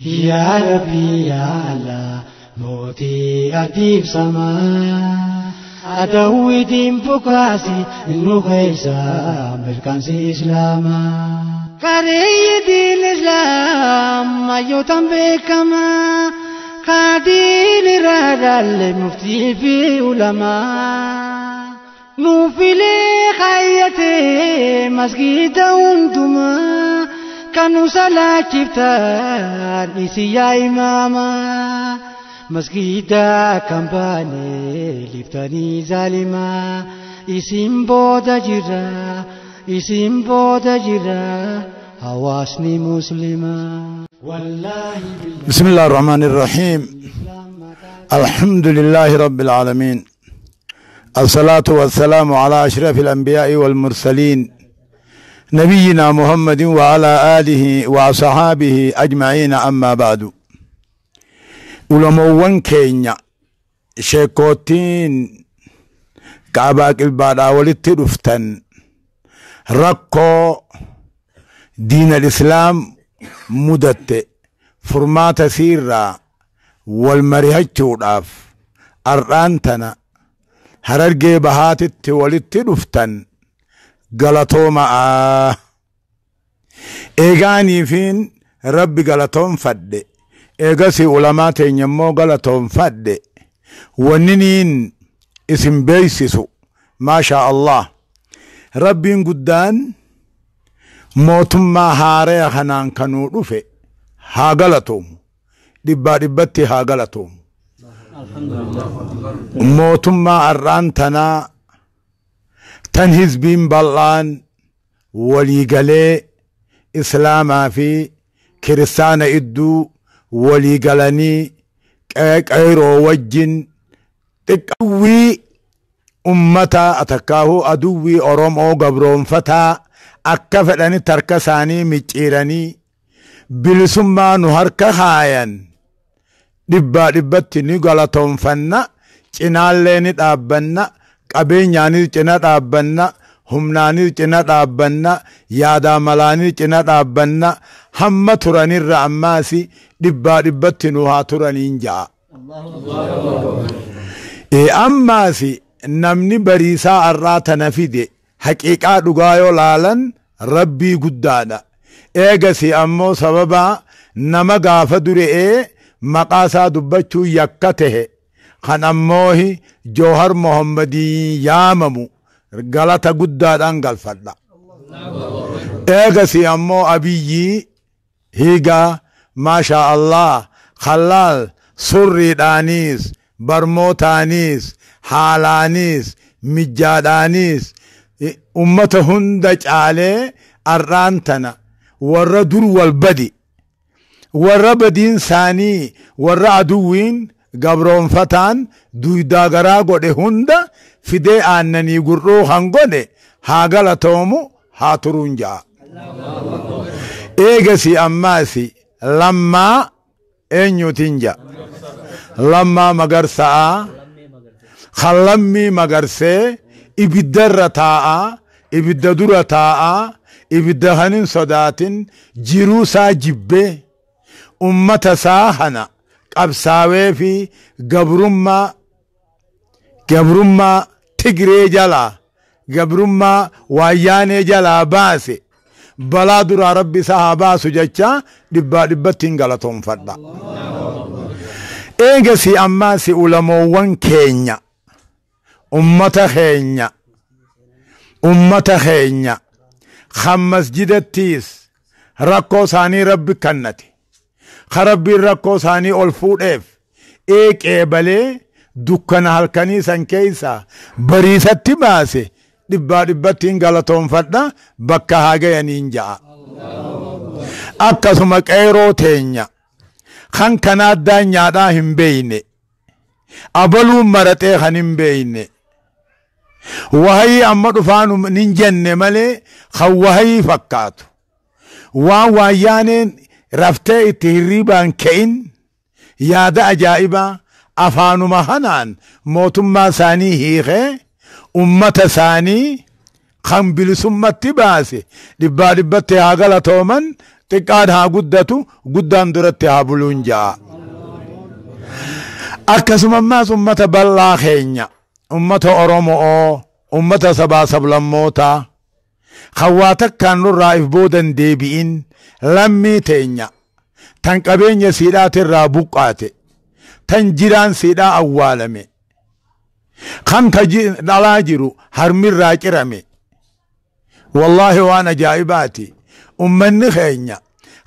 Yaa Rabbi yaa Allah mootii ardiif samaa adawwiitiin bukaasi nu keessa mirkaansi islaamaa. Qareeyyi diin islaam hayyootaan beekamaa kaadiin irraa dhaalle muftii fi ulamaa. Nuufilee kaayyatee masgiida hundumaa kan nu salaachiftan isin yaa imaamaa. Masgiida kan baane liftanii zaalimaa isin booda jira isin booda jira hawaasni muslimaa. بسم الله الرحمن الرحيم. الحمد لله رب العالمين، الصلاة والسلام على أشرف الأنبياء والمرسلين، نبينا محمد وعلى آله وصحابه أجمعين، أما بعد. Ulamoowwan keenya sheekootiin kaabaa qilbaadhaa walitti dhuftan, rakkoo diinal islaam mudatte furmaata siirraa wal marihachuudhaaf ar'aan tana Harargee Bahaatitti walitti dhuftan, galatoomaa. Eegaaniifiin Rabbi galatoonfadhe, eegasi ulamaa teenya immoo galatoonfadhe. Wanniniin isin beeysisu, maashaa Allah, Rabbiin guddaan mootummaa haaraya kanaan kanuu dhufe haa galatoomu, dhibbaa dhibbatti haa galatoomu. Mootummaa ar'aan tanaa tan hizbiin bal'aan waliigalee islaamaa fi kiristaana idduu waliigalanii qeeroo wajjin xiqqawwii ummata atakkaahuu aduwwii Oromoo gabroonfataa akka fedhanitti harka isaanii micciiranii bilisummaa nu harka kaayan, dhibbaa dhibbatti ni galatoonfanna. Cinaallee ni dhaabbanna, qabeenyaanis cina dhaabbanna, humnaanis cina dhaabbanna, yaadaa malaanis cina dhaabbanna. Hamma turanirra ammaasi dhibbaa dhibbatti nu haa turaniin ja'a. Ammaasi namni bariisaa arraa tana fide, haqiiqaa dhugaa yoo laalan, Rabbii guddaadha. Eegasi ammoo sababa nama gaafa dure'ee maqaa isaa dubbachuu yakka tahe kan ammoo Joohar Mohammadii yaamamu galata guddaadhaan galfadha. Eegasi ammoo Abiyyii hiigaa, maashaa Allah, khalaal surriidhaaniis barmootaaniis haalaaniis mijjaadhaaniis ummata hunda caalee arraan tana warra dur wal badi, warra badiin isaanii warra aduwwiin gabroonfataan duydaa garaa godhe hunda fidee aannanii gurruu kan godhe haa galatoomu, haa turuun ja'a. Eegasi ammaasi Lammaa eenyuutiin ja'a? Lammaa Magarsa'a kan lammii magarsee ibiddarra taa'aa, ibidda dura taa'aa, ibidda kan hin sodaatin, jiruu isaa jibbee ummata isaa kana qabsaawee fi gabrummaa Tigree jalaa, gabrummaa Waayyaanee jalaa baase, balaa duraa Rabbi isaa haa baasu jecha dhibbaa dhibbatti hin galatoonfadha. Eegasi ammaasi ulamoowwan keenya, ummata keenya kan masjidattiis rakkoo isaanii Rabbi kannate, ka Rabbiin rakkoo isaanii ol fuudheef eeqee balee dukkana halkanii san keessa bariisatti baase, dhibbaa dhibbatti hin galatoonfadha, bakka haa gayaniin ja'a. Akkasuma qeeroo teenya kan kana addaan nyaadhaa hin beeyne, abaluun maraxee kan hin beeyne, wahayii amma dhufaanu nin jenne malee kan wahayii fakkaatu waan waayyaaneen raftee itti hirriibaan ka'in, yaada ajaa'ibaa afaanuma kanaan mootummaa isaanii hiikee ummata isaanii Kan bilisummatti baase dhibbaa dhibbatti haa galatooman, xiqqaan haa guddatu, guddaan duratti haa buluun ja'a. Akkasuma ammaas ummata bal'aa keenya, ummata Oromoo, ummata sabaa sablammootaa kan waa takkaan nurraa if boodan deebi'in, lammii teenya tan qabeenya siidhaatirraa buqqaate, tan jiraan siidhaa awwaalame, kan dhalaa jiru harmirraa cirame. Wallaahi waan ajaa'ibaati. Ummanni keenya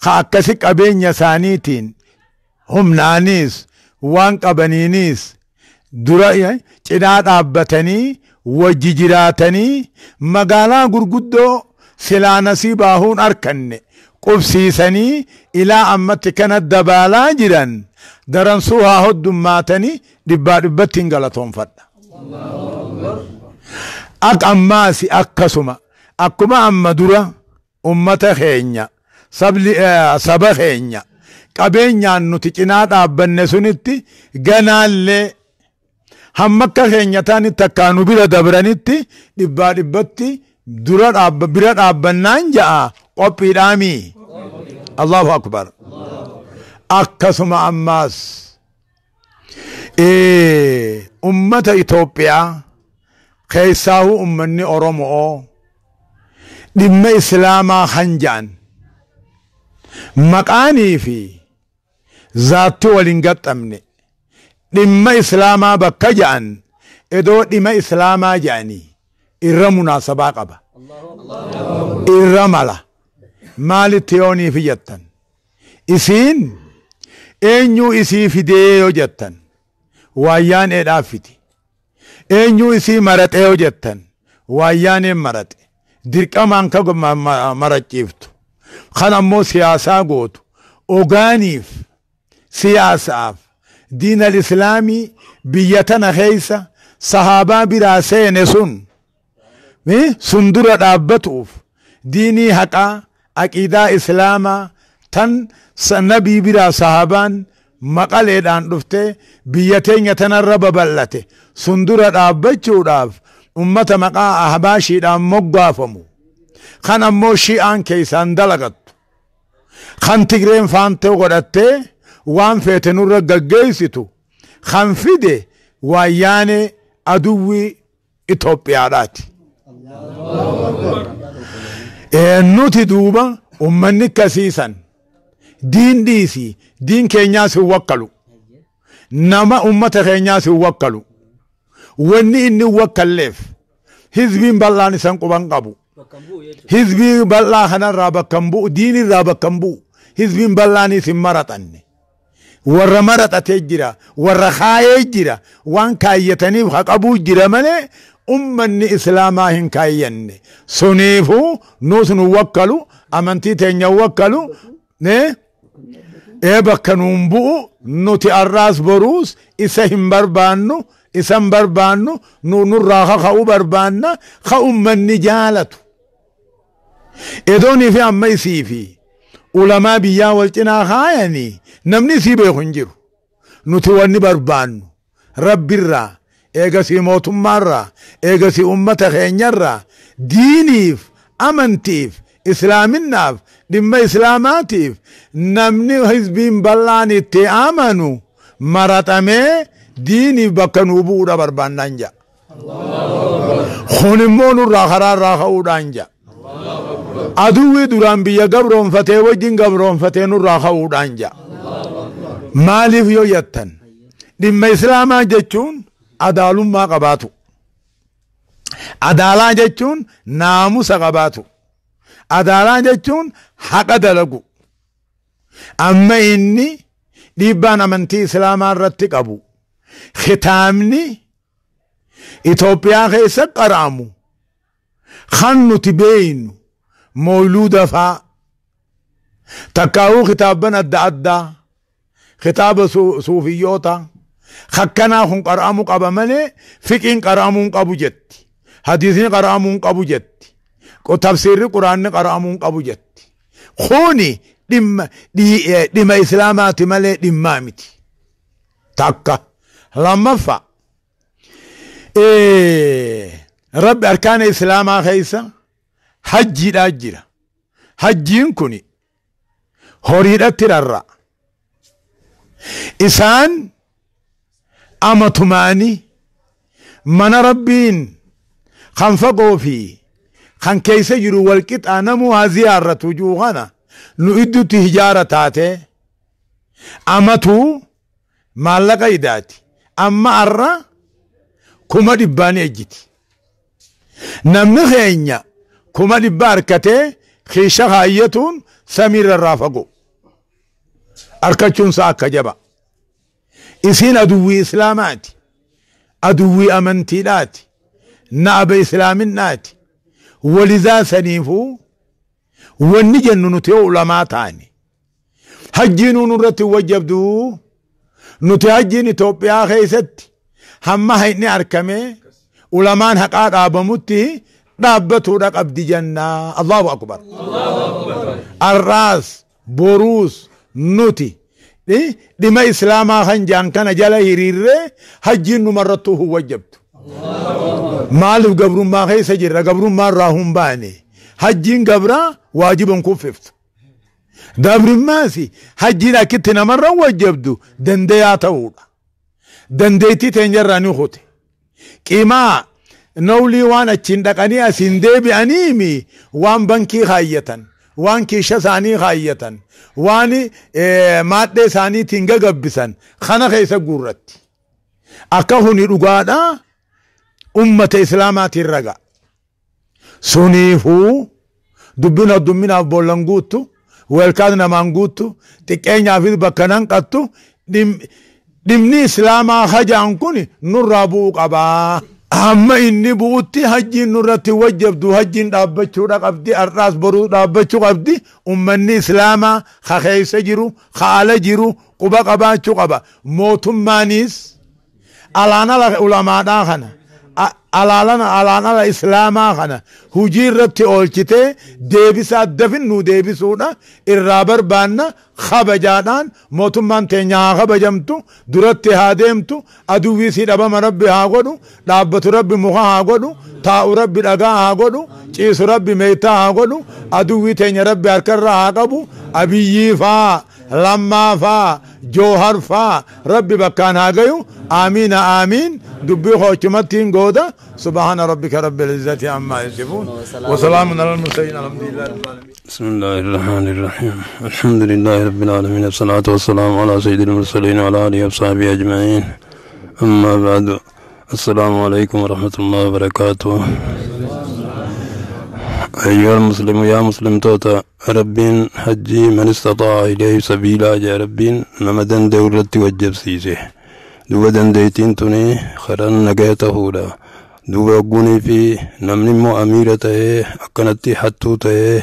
ka akkasi qabeenya isaaniitiin humnaaniis waan qabaniinis dura cinaa dhaabbatanii wajji jiraatanii magaalaa gurguddoo silaa nasiibaahuun arkanne qubsiisanii ilaa ammatti kana dabaalaa jiran daransuu haa hoddummaatanii dhibbaa dhibbatti hin galatoonfadha. Ak ammaasi akkasuma akkuma amma dura ummata keenya saba keenya qabeenyaan nuti cinaa dhaabbanne sunitti ganaallee hamma akka keenya taanitti akkaanu bira dabranitti dhibbaa dhibbatti dura bira dhaabbannaan ja'a qophiidhaami. Allahu akbar. Akkasuma ammaas ummata Itoophiyaa keessaahu ummanni Oromoo dhimma Islaamaa kan ja'an maqaanii fi zaatti waliin gaxxamne, dhimma Islaamaa bakka ja'an edoo dhimma Islaamaa ja'anii irra munaasabaa qaba, irra mala. Maalitti yooniif jettan, isiin eenyuu isii fidee yoo jettan waayyaan eedhaaf fiti, eenyuu isii maraxee yoo jettan waayyaaneen maraxe, dirqamaan ka marachiiftu kan ammoo siyaasaa gootu ogaaniif siyaasaaf diinal islaamii biyya tana keessa sahaabaa biraa seene sun dura dhaabbatuuf diinii haqaa aqiidaa islaamaa tan nabii biraa sahaabaan maqaleedhaan dhuftee biyya teenya tanarra babal'ate sun dura dhaabbachuudhaaf ummata maqaa ahbaashiidhaan moggaafamu kan ammoo shi'aan keessaan dalagattu kan Tigreen faantee godhattee waan feete nurra gaggeessitu kan fide waayyaane aduwwii Itoophiyaadhaati. Nuti duuba ummanni kasiisan diin dhiisi, diin keenyaas hin wakkalu, nama ummata keenyaas hin wakkalu. Wanni inni wakkalleef hizbiin bal'aan isan quban qabu, hizbii bal'aa kanarraa bakka hin bu'u, diinirraa bakka hin bu'u, hizbiin bal'aanis hin maraxanne. Warra maraxatee jira, warra kaayee jira, waan kaayyataniif haqabuu jira malee ummanni islaamaa hin kaayyanne. Suniifuu nuus nu wakkalu, amantii teenya wakkalu, bakka nuun bu'u. Nuti arraas boruus isa hin barbaannu, isa hin barbaannu, nu nurraa kaka'uu barbaanna ka ummanni jaalatu. Edoonii fi amma isii fi ulamaa biyyaa wal cinaa kaayanii namni isii beeku hin jiru. Nuti wanni barbaannu rabbirraa, eegasii mootummaarraa, eegasii ummata keenyarraa diiniif amantiif islaaminaaf dhimma islaamaatiif namni hizbiin bal'aan itti amanu maraxamee diiniif bakka nuu bu'uudha barbaannaan ja'a. Kun immoo nurraa karaarraa ka'uudhaan ja'a. Aduwwii duraan biyya gabroonfatee wajjin gabroonfatee nurraa ka'uudhaan ja'a. Maaliif yoo jettan dhimma islaamaa jechuun adaalummaa qabaatu. Adaalaa jechuun naamusa qabaatu. Adaalaa jechuun haqa dalagu. Amma inni dhiibbaan amantii islaamaa irratti qabu kitaabni Itoophiyaa keessa qara'amu kan nuti beeynu mooluuda faa takkaa'uu kitaabban adda addaa kitaaba suufiyyoota hakkanaa kun qara'amu qaba malee fiqiin qara'amuu hin qabu jetti, hadiisni qara'amuu hin qabu jetti, tafsiirri quraanni qara'amuu hin qabu jetti. Kuni dhimma islaamaati malee dhimmaa miti. Takka. Lammaffaa, Rabbi arkaana islaamaa keessa hajjiidhaa jira. Hajjiin kun horiidhatti rarra'a. Isaan amatumaanii mana Rabbiin kan fagoo fi kan keessa jiru wal qixaa namuu haa ziyaarratu juu kana nu iddutti hijaara taate amatuu maallaqa idaati. Amma arra 100,000 ejjiti. Namni keenya 100,000 harkatee kiisha kaayyatuun samiirra irraa fagoo. Harkachuun isaa akka jaba. Isiin aduwwii islaamaati. Aduwwii amantiidhaati. Na'aba islaaminaati. Walizaa saniifuu wanni jennu nuti yoo ulamaa taane. Hajjiinuu nurratti wajjabduu. Nuti hajjiin Itoophiyaa keessatti hamma hayni arkamee ulamaan haqaa dhaabamutti dhaabbatuudha qabdi jennaa. Allahu akbar. Arraas boruus nuti dhima islaamaa kan jaan kana jala hiriirree hajjiin numarrattuu hin wajjabdu. Maaliif gabrummaa keessa jirra? Gabrummaa irraa hin baane. Hajjiin gabraa waajiban kuffiftu. Dabrimmaas hajjiin akkitti namarra wajjabdu dandayaa ta'uudha. Dandeettii teenyarraa ni kute. Qimaa nawlii waan achiin dhaqanii asiin deebi'aniimi waan bankii kaayyatan, waan kiisha isaanii kaayyatan, waan maadhee isaaniitiin gagabbisan kana keessa guurratti. Akka huni dhugaadhaa ummata islaamaatiin raga. Suniifuu dubbin addumminaaf boollan guuttu, weelkaas namaan guuttu, xiqqeenyaafis bakka nan qattu, dhimni islaamaa hajaan kun nurraa bu'uu qabaa. Amma inni bu'utti hajjiin nurratti wajjabdu, hajjiin dhaabbachuudha qabdi, har'aas boruu dhaabbachuu qabdi. Ummanni islaamaa ka keessa jiru, ka ala jiru quba qabaachuu qaba. Mootummaanis alaan ala ulamaadhaa kana, alaan ala islaamaa kana hujii irratti oolchitee deebisaa dafin nu deebisuudha irraa barbaanna. Kabajaadhaan mootummaan teenya haa kabajamtu, duratti haa deemtu, aduwwii sii dhabama Rabbi haa godhu, dhaabbatu Rabbi muka haa godhu, taa'u Rabbi dhagaa haa godhu, ciisu Rabbi meeytaa haa godhu, aduwwii teenya Rabbi harkarraa haa qabu. Abiyyii faa, Lammaa faa, Joohar faa Rabbi bakkaan haa gayu. Aamiina aamiin. Dubbii hoochumattiin gooda. Subhaana rabbika rabbil izzati ammaa yasifuun. Wasalaamun alal mursaliin. Alhamdulillahi rabbil aalamiin. بسم الله الرحمن الرحيم. الحمد لله رب العالمين، الصلاة والسلام على سيد المرسلين وعلى آله وصحبه أجمعين. أما بعد، السلام عليكم ورحمة الله وبركاته. أيها المسلم يا مسلم توتا ربين حجي من استطاع إليه سبيلا يا ربين نمدن دورتي وجب سيسه دوبا ديتين توني خرن نجاته لا دوبا قوني في نمني مو أميرة تهي أكنتي حتو تهي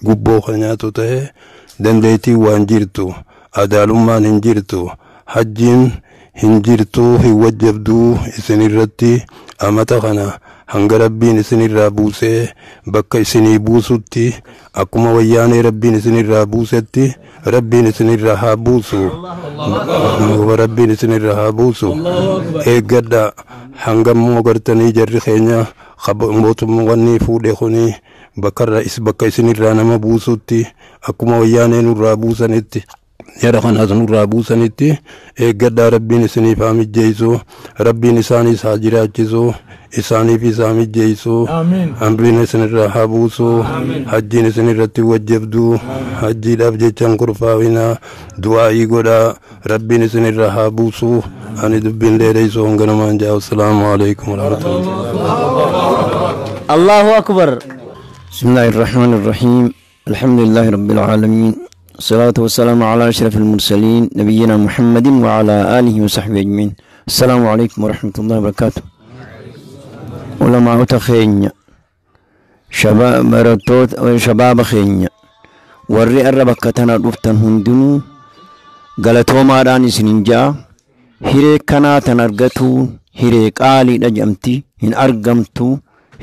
قبو خنياتو تهي دنديتي وانجرتو أدالما ننجرتو حجين هنجرتو هوجبدو إسنرتي أمتخنا hanga Rabbiin isinirraa buusee bakka isinii buusutti akkuma wayyaanee Rabbiin isinirraa buusetti Rabbiin isinirraa haa buusu. Rabbiin isinirraa haa buusu. Eeggadha hangammoo gartanii jarri keenya mootummoonni fuudhe kuni bakka isinirraa nama buusutti akkuma wayyaanee nurraa buusanitti jara kanaas nurraa buusanitti eeggadhaa. Rabbiin isiniif haa mijjeessu, Rabbiin isaanis haa jiraachisu, isaaniif isaa mijjeessu, amriin isinirraa haa buusu. Hajjiin isinirratti wajjabdu, hajjiidhaaf jechaan kurfaawinaa du'aa'ii godhaa, Rabbiin isinirraa haa buusu. Ani dubbiin dheereessu hanganumaan jaa. Assalaamu alaikum warahmatullahi. الله أكبر. بسم الله الرحمن الرحيم. الحمد لله رب العالمين، الصلاة والسلام على أشرف المرسلين نبينا محمد وعلى آله وصحبه أجمعين. السلام عليكم ورحمة الله وبركاته. علماء خينيا، شباب شباب خينيا، warri irra bakka tana dhuftan hundinuu galatoomaadhaan isinin jaa. Hiree kanaa tan argatu hiree qaaliidha jedhamti, hin argamtu,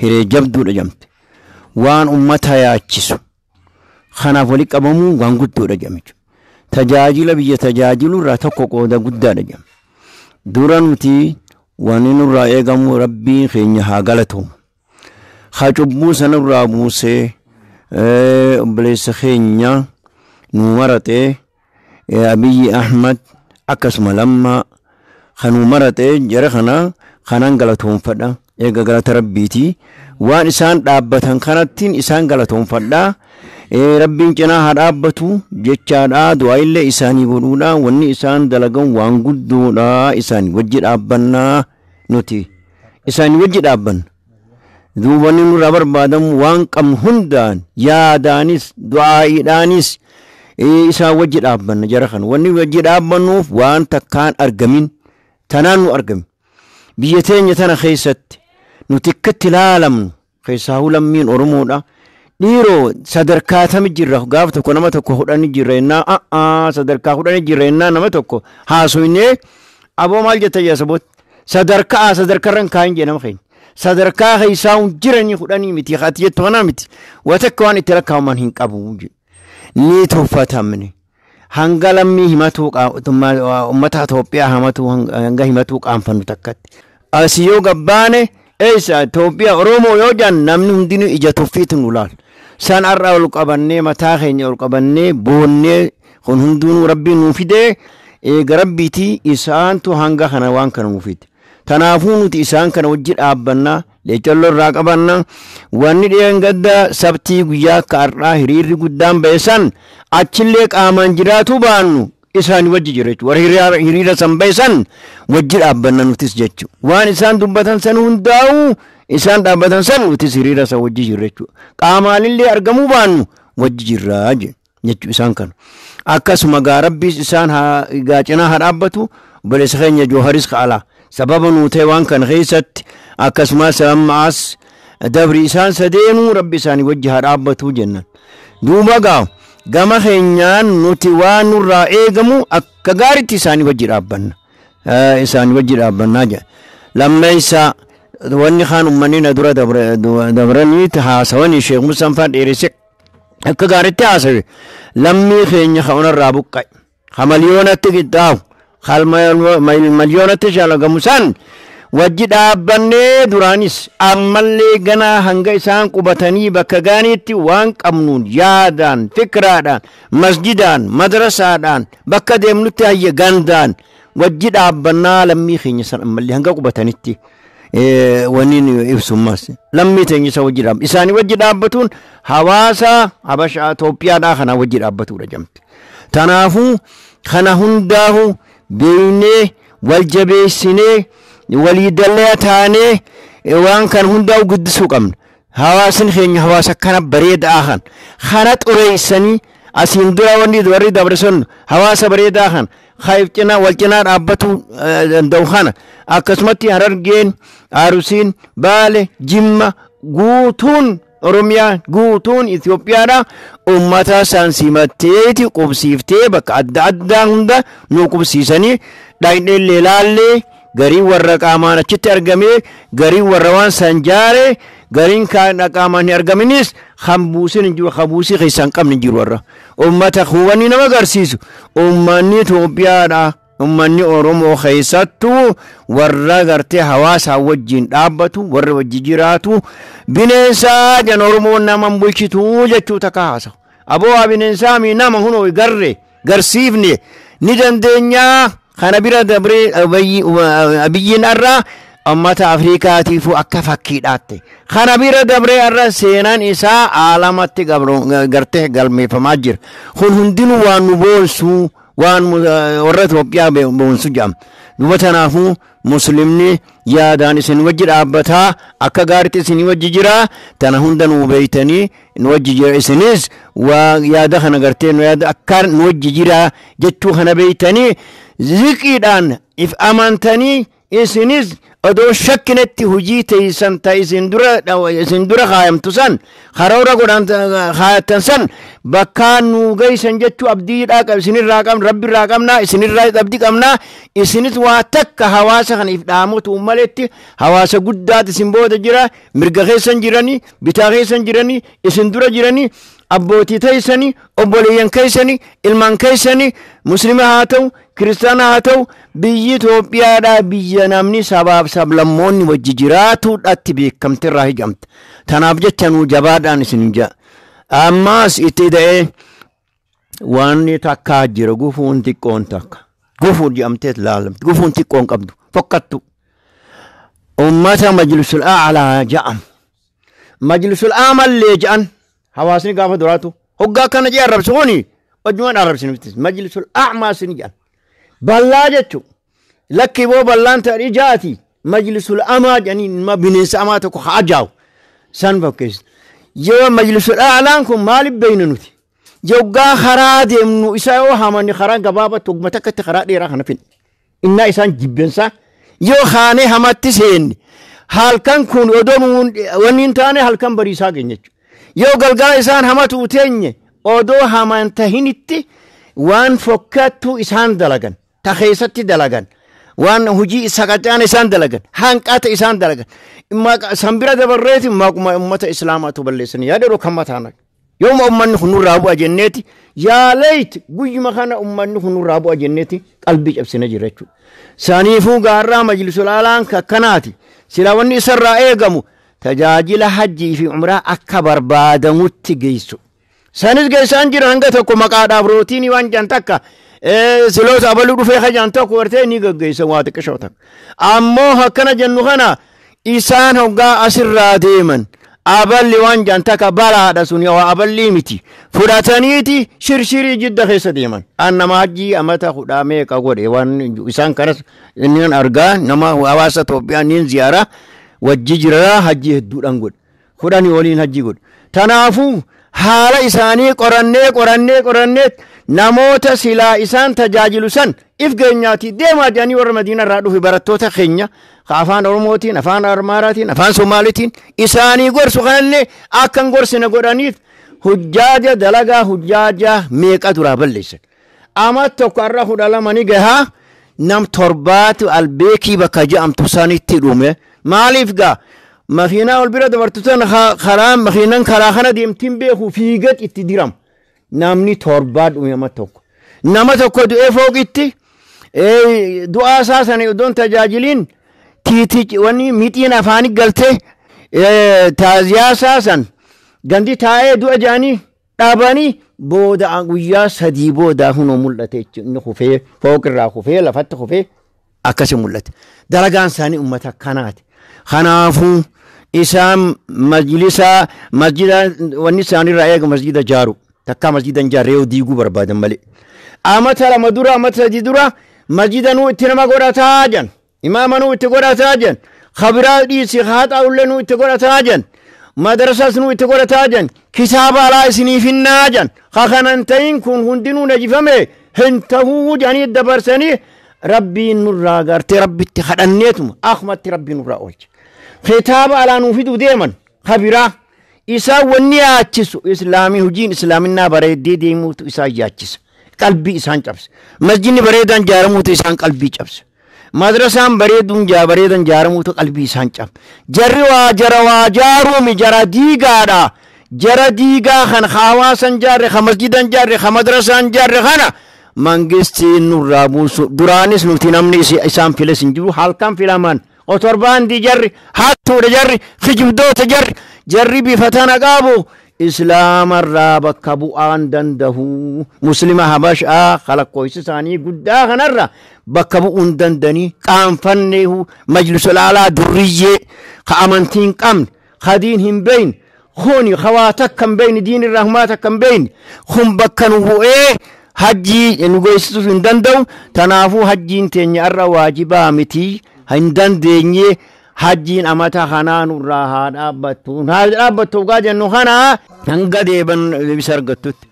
hiree jabduudha jedhamti. Waan ummata yaachisu kanaaf wali qabamuu waan guddoodha jedhame. Tajaajila biyya tajaajilu irraa tokko qooda guddaadha jedhame. Dura nuti wanni nurraa eegamu Rabbii keenya haa galatoomu. Haa cubbuu sanarraa buusee obboleessa keenya nu maratee Abiyyi Ahmad akkasuma Lammaa kan nu maratee jara kana kanan galatoonfadha. Eega galata rabbiiti. Waan isaan dhaabbatan kanattiin isaan galatoonfadha. Rabbiin cinaa haa dhaabbatu jechaadha. Du'aa illee isaanii godhuudha. Wanni isaan dalagan waan guddoodha. Isaanii wajji dhaabbannaa nuti. Isaanii wajji dhaabbanna. Duuba wanni nurraa barbaadamu waan qabnu hundaan yaadaanis du'aa'iidhaanis isaan wajji dhaabbanna jara kana. Wanni wajji dhaabbannuuf waan takkaan argamin tanaan nu argame. Biyya teenya tana keessatti nuti akkatti ilaalamnu keessaa lammiin Oromoodha. Dhiiroo sadarkaa tami jirra gaaf tokko nama tokko hudhani jirra jennaa sadarkaa hudhani jirra jennaa nama tokko haasofnee aboo maal jetta yaa sabooti sadarkaa sadarkarran kaayin jee nama keenya. Sadarkaa keessaa jiranii hudhanii miti ati jettu kanaa miti waa takka waan itti lakkaa'aman hin qabu ni tuffatamne. Hanga lammii himatuu uummata Itoophiyaa hamatuu hanga himatuu qaanfannu takkatti. Asii yoo gabbaane eessa Itoophiyaa Oromoo yoo jedhan namni hundinuu ija tuffiitu nu laala. San har'a ol qabannee mataa keenya ol qabannee boonnee kun hundinuu rabbiin nuu fidee eega rabbiitii isaantu hanga kana waan kana nuu fide. Tanaafuu nuti isaan kana wajji dhaabbannaa leecalloo irraa qabannaa wanni dhiyeen gadda sabtii guyyaa akka har'aa hiriirri guddaan ba'e san achillee qaamaan jiraatu baannu isaan wajji jira jechuudha. Warri hiriira san ba'e san wajji dhaabbanna nutis jechuudha. Waan isaan dubbatan san hundaa'u isaan dhaabbatan san nutis hiriira san wajji jirra jechuudha. Qaamaanillee argamuu baannu wajji jirra jechuudha isaan kana. Akkasuma gaa rabbiis isaan gaa cinaa haa dhaabbatu obboleessa keenya Jooharis ka'alaa. Sababa nuu ta'e waan kana keessatti akkasumas ammaas dabri isaan sadeenuu rabbi isaanii wajji haa dhaabbatu jennan. Duuba gaa gama keenyaan nuti waan nurraa eegamu akka gaariitti isaanii wajji dhaabbanna. Isaanii wajji dhaabbannaa jedha. Lammeessa wanni kaan uummanni na dura dabranii haasawanii Sheekh Musaan faan dheeresse akka gaariitti haasawe. Lammii keenya ka'unarraa buqqa'e. Hamaliyoonatti qixxaawu. Malyoonatti shalagamu san wajji dhaabbannee duraanis ammallee ganaa hanga isaan qubatanii bakka gaaniitti waan qabnuun yaadaan fikraadhaan masjidaan madrasaadhaan bakka deemnutti hayya gandaan wajji dhaabbannaa lammii keenya san ammallee hanga qubatanitti wanni ibsummaas lammii teenya isa wajji dhaabba isaanii wajji dhaabbatuun hawaasa Habashaa Itoophiyaadhaa kanaa wajji dhaabbatudha jamte. Tanaafuu kana hundaahu beeynee wal jabeessinee walii dallee taanee waan kan hundaa'u guddisuu qabna. Hawaasni keenya hawaasa kana bareedaa kan kana xureessanii asiin dura wanni warri dabre sun hawaasa bareedaa kan kaayif cinaa wal cinaa dhaabbatuu danda'u kana akkasumatti Harargeen, Arusiin, Baale, Jimma guutuun Oromiyaa guutuun Itoophiyaadha uummata isaan simatteeti qubsiiftee bakka adda addaa hunda nu qubsiisanii dhaqnee laallee garii warra qaamaan achitti argamee garii warra waan san jaare gariin kaan qaamaan hin argaminis kan buusin hin jiru kan buusii keessaa hin qabne hin jiru warra uummata hubanni nama agarsiisu uummanni Itoophiyaadha. Uummanni Oromoo keessattuu warra gartee hawaasaa wajjin dhaabbatu warra wajji jiraatu bineensaa jan Oromoon nama bulchituu jechuu takka haasawu. Aboo bineensaa mi nama hunoo garre garsiifne ni dandeenyaa kana bira dabree Abiyyiin har'a uummata Afrikaatiifuu akka fakkiidhaatte. Kana bira dabree har'a seenaan isaa aalamatti gartee galmeeffamaa jira. Kun hundinuu waan nu boonsuu waan warra Itoophiyaa boonsu jedhama. Duuba tanaafuu muslimni yaadaan isin wajji dhaabbataa akka gaariitti isin wajji jira tana hunda nu beeytanii nu wajji jira isinis waa yaada kana gartee nu yaada akka nu wajji jira jechuu kana beeytanii ziqiidhaan if amantanii isinis odoo shakkinetti hojii teeysan ta isin dura kaayamtu san karoora godhan kaayattan san bakka nu geessan jechuu abdiidhaa qab isinirraa qabna rabbirraa qabna isinirraa abdii qabna isinis waa takka hawaasa kana if dhaamotu maletti hawaasa guddaati isin booda jira mirga keessan jiranii bitaa keessan jiranii isin dura jiranii abbootii teessanii obboleeyyan keessanii ilmaan keessanii muslima haa ta'u kiristaana haa ta'u, biyyi Itoophiyaadhaa biyya namni sabaaf sablammoonni wajji jiraatuudhaatti beekamte irraa hijamte. Tanaaf jecha nuu jabaadhaan isin ja'a. Ammaas itti da'ee waan takkaa jira, gufuun xiqqoon takka. Gufuun jedhamteet laalamti. Gufuun xiqqoon qabdu fokkattu. Ummata majlisul a'laa ja'am. Majlisul aamallee ja'an hawaasni gaafa duraatu. Hoggaa akkana jee arrabsu kuni wajjumaan arrabsinutti. Majlisul a'maa sin jedhan. Ballaa jechuun lakki boo ballaan ta'e ijaati. Majlisul amaa jedhanii ilma bineensa amaa tokko haa ajaa'u. San fakkeessu. Yoo majlisul a'laan kun maaliif beeyna nuti? Yoggaa karaa deemnu isa yoo hamanni karaa gabaabatti oguma takkatti karaa dheeraa kana finne. Innaa isaan jibbensaa yoo kaanee hamatti seenne halkan kun odoo nuun wanni hin taane halkan bariisaa keenya jechuudha. Yoo galgala isaan hamatu teenye odoo haman tahinitti waan fokkattuu isaan dalagan, ta keessatti dalagan, waan hojii saqacaan isaan dalagan, hanqata isaan dalagan. San bira dabarreeti maquma ummata islaamaatu balleessanii yaada yeroo kan mataan. Yooma ummanni kun nurraa bu'a jenneeti yaa leeyit guyyuma kana ummanni kun nurraa bu'a jenneeti qalbii cabsina jira jechuudha. Saniifuu gaarraa majlisul alaan akkanaati. Sila wanni isarraa eegamu tajaajila hajjii fi umraa akka barbaadamutti geessu. Sanis geessaan jira hanga tokko maqaadhaaf rootiinii waan jaan takka siloota abaluu dhufee kajaan tokko wartee ni gaggeessan waa xiqqishoo takka. Ammoo akkana jennu kana isaan hoggaa asirraa deeman aballi waan jaan takka balaadha sun yoo aballi miti fudhataniiti shirshirii jidda keessa deeman. An nama hajjii amata kudhaa meeqa godhe waan isaan kanas inni argaa nama hawaasa Itoophiyaa niin ziyaaraa wajji jira hajjii hedduudhaan godhe kudhanii waliin hajjii godhe. Tanaafuu haala isaanii qorannee qorannee qorannee namoota silaa isaan tajaajilu san if geenyaati deemaa jedhanii warra Madiina irraa dhufe barattoota keenya afaan Oromootiin, afaan Amaaraatiin, afaan Somaaliitiin isaanii gorsu kanallee akka hin gorsine godhaniif hujjaaja dalagaa hujjaaja meeqa duraa balleessan. Ama tokko har'a 12 ni gahaa nam torbaatu albeekii bakka je'amtu sanitti dhume. Maaliif gaa makiinaa ol bira dabartu tan karaa makiinaan karaa kana deemtiin beeku fiigat itti diram. Namni torbaa dhume nama tokko. Nama tokko du'ee fooqitti du'aa isaa sana iddoon tajaajiliin tiiti wanni mixiin afaanii galtee taaziyaa isaa san gandi taa'ee du'a jedhanii dhaabanii booda guyyaa 3 booda hunoo mul'ate jechuudha. Inni kufee fooqirraa kufee lafatti kufee akkasi mul'ate. Dalagaan isaanii uummata akkanaati. Kanaafuu isaan majlisa masjida wanni isaanirraa eega masjida jaaru. Takkaa masjida hin jaarree yoo diiguu barbaadan malee. Amata 2 dura amata 3 dura masjida nuu itti nama godhataa jan. Imaama nuu itti godhataa jan. Khabiraa dhiisi haaxaa'ullee nuu itti godhataa jan. Madrasas nuu itti godhataa jan. Kitaaba alaa isiniif hinnaa jan. Kanan ta'in kun hundinuu najifame hin tahuu jedhanii dabarsanii rabbiin nurraa gartee rabbitti kadhanneetuma akkumatti rabbiin nurraa oolche. Kitaaba alaa nuu fiduu deeman khabiraa isaan wanni yaachisu islaamii hojiin islaaminaa bareeddee deemuutu isaan yaachisa. Qalbii isaan cabsa. Masjidni bareedaan jaaramuutu isaan qalbii cabsa. Madrasaan bareeduun bareedan jaaramuutu qalbii isaan cabsa. Jarri waa jara waa jaaruumi jara diigaadha. Jara diigaa kan hawaasan jaarre, kan masjidan jaarre, kan madrasaan jaarre kana mangistiin nurraa buusu. Duraanis nuti namni isaan files hin jiru halkan filaman. Otorbaandii jarri, hattuudha jarri, kijibdoota jarri, jarri bifa tana qabu islaamarraa bakka bu'aan danda'u. Muslima Habashaa kalakkoofsi isaanii guddaa kanarra bakka bu'uun dandanii qaanfanneehu majlisul alaa durriyyee ka amantii hin qabne, ka diin hin beeyne, kuni hawaa takka hin beeyne, diin irraa humaa takka hin beeyne, kun bakka nu bu'ee hajjii nu geessisuu hin danda'u. Tanaafuu hajjiin teenya irra waajibaa miti hin dandeenye. Hajjiin amata kanaa nurraa haa dhaabbattu. Haa dhaabbattu dhugaa jennu kana hanga deeban bisa argattutti.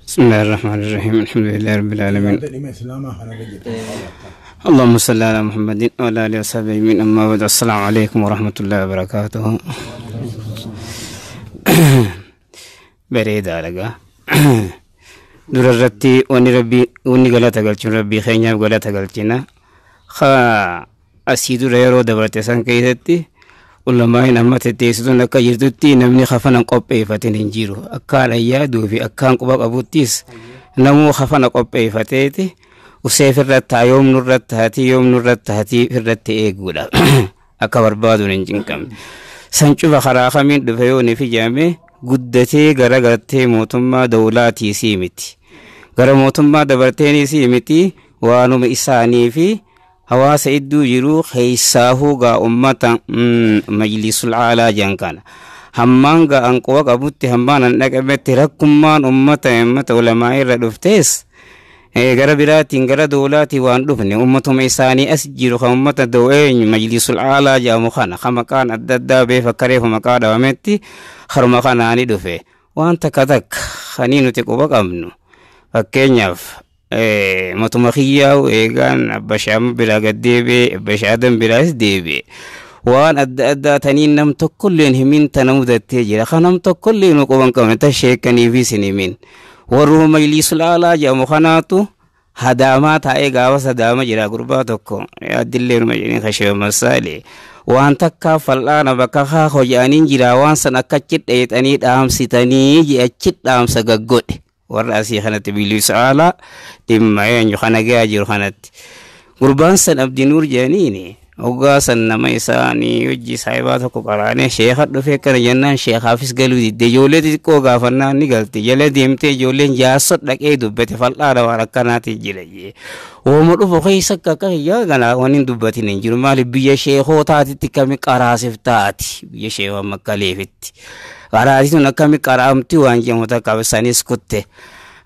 بسم الله الرحمن الرحيم الحمد لله رب العالمين اللهم صل على محمد وعلى آله وصحبه أجمعين أما بعد السلام عليكم ورحمة الله وبركاته. بريد على دررتي وني ربي وني غلطة قلتشون ربي خينيا غلطة قلتشنا خا أسيدو ريرو دبرتي سان كيستي علماء نما تتيسدون لك جرتي نمني خفنا قبي فتين هنجيرو أكان أيادو في أكان قبا أبوتيس نمو خفنا قبي فتيتي Usee firratti yoom nurratti hati yoom nurratti hati firratti eeguudha. Akka barbaaduun hin cinqamne. San cufa karaa kamiin dhufe yoo ni fijaame guddatee gara gartee mootummaa dawlaatii sii miti. Gara mootummaa dabarteenii sii miti waanuma isaanii fi hawaasa idduu jiru keessaahuu gaa ummata majlisul aalaa jedhan kana. Hammaan gaa an quba qabutti hammaan an dhaqabetti rakkummaan ummata ulamaa irra dhuftees gara biraatiin gara dawlaatii waan dhufne ummatuma isaanii as jiru kan ummata daw'eenyu majlisul aalaa jedhamu kana kan maqaan adda addaa beefa kareefu maqaa dhawametti haruma kanaani dhufe waan takka takka kanii nuti quba qabnu fakkeenyaaf matuma kiyyaa'u eegaan abba shaama biraa gad deebi'e abba shaadan biraas deebi'e waan adda addaa taniin nam tokkolleen himin tana mudattee jira kan nam tokkollee nu quban qabne ta sheekaniifis hin himin. Warruma majlisul aalaa jedhamu kanaatu hadaamaa taa'ee gaafas hadaama jira gurbaa tokko addillee numa jedhanii kasheewa masaalee waan takkaa fal'aana bakka haa hoja'aniin jira waan san akka achi dheexanii dhaamsitanii jee achi dhaamsa gaggodhe warra asii kanatti majlisul aalaa dhimma eenyu kana gahaa jiru kanatti gurbaan san Abdii Nuur jedhaniini hoggaa san nama isaanii hojii saayibaa tokko qaraanee sheeka dhufee kana jennaan sheekaafis galuu didde ijoollee xixiqqoo gaafannaan ni galte jala deemtee ijoolleen jaarsa dhaqee dubbate fal'aadha waan akkanaati jira jee wooma dhufu keessa akka akka hiyyaa kana waan hin dubbatin hin jiru maali biyya sheekootaatitti kami qaraasif taati biyya sheekoo makkaleefitti qaraasii sun akkami qaraamti waan jedhamu takka sanis kutte.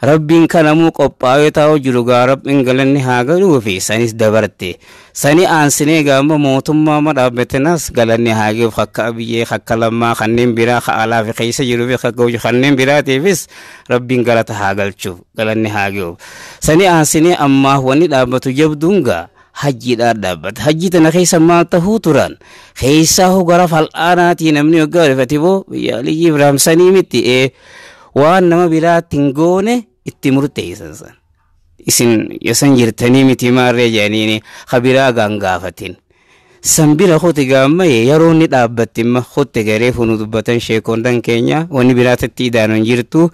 Rabbiin kanamuu qophaa'ee taa'u jiru gaa rabbiin galanni haa galuu fi sanis dabarte. Sani aansinee gaama mootummaa ma dhaabbatenas galanni haa gahuuf akka abiyyee akka lammaa kanneen biraa ka alaa fi keessa jiruu fi akka hojii kanneen biraatiifis rabbiin galata haa galchuuf galanni haa gahuuf. Sani aansinee ammaa wanni dhaabbatu jabduun gaa hajjiidhaan dhaabbata. Hajjii tana keessa maal tahuu turan? Keessaa hoo gara fal'aanaatii namni waggaa dhufate boo biyya Aliyyi Ibraahim sanii miti waan nama biraatti hin goone itti murteessan san. Isin yosan jirtanii miti maarree jedhaniini kabiraa gaangaafatin. San bira kooti gaammaye yeroo inni dhaabbatti imma kotte garee funu dubbatan sheekoondan keenya wanni biraatatti idaanu hin jirtu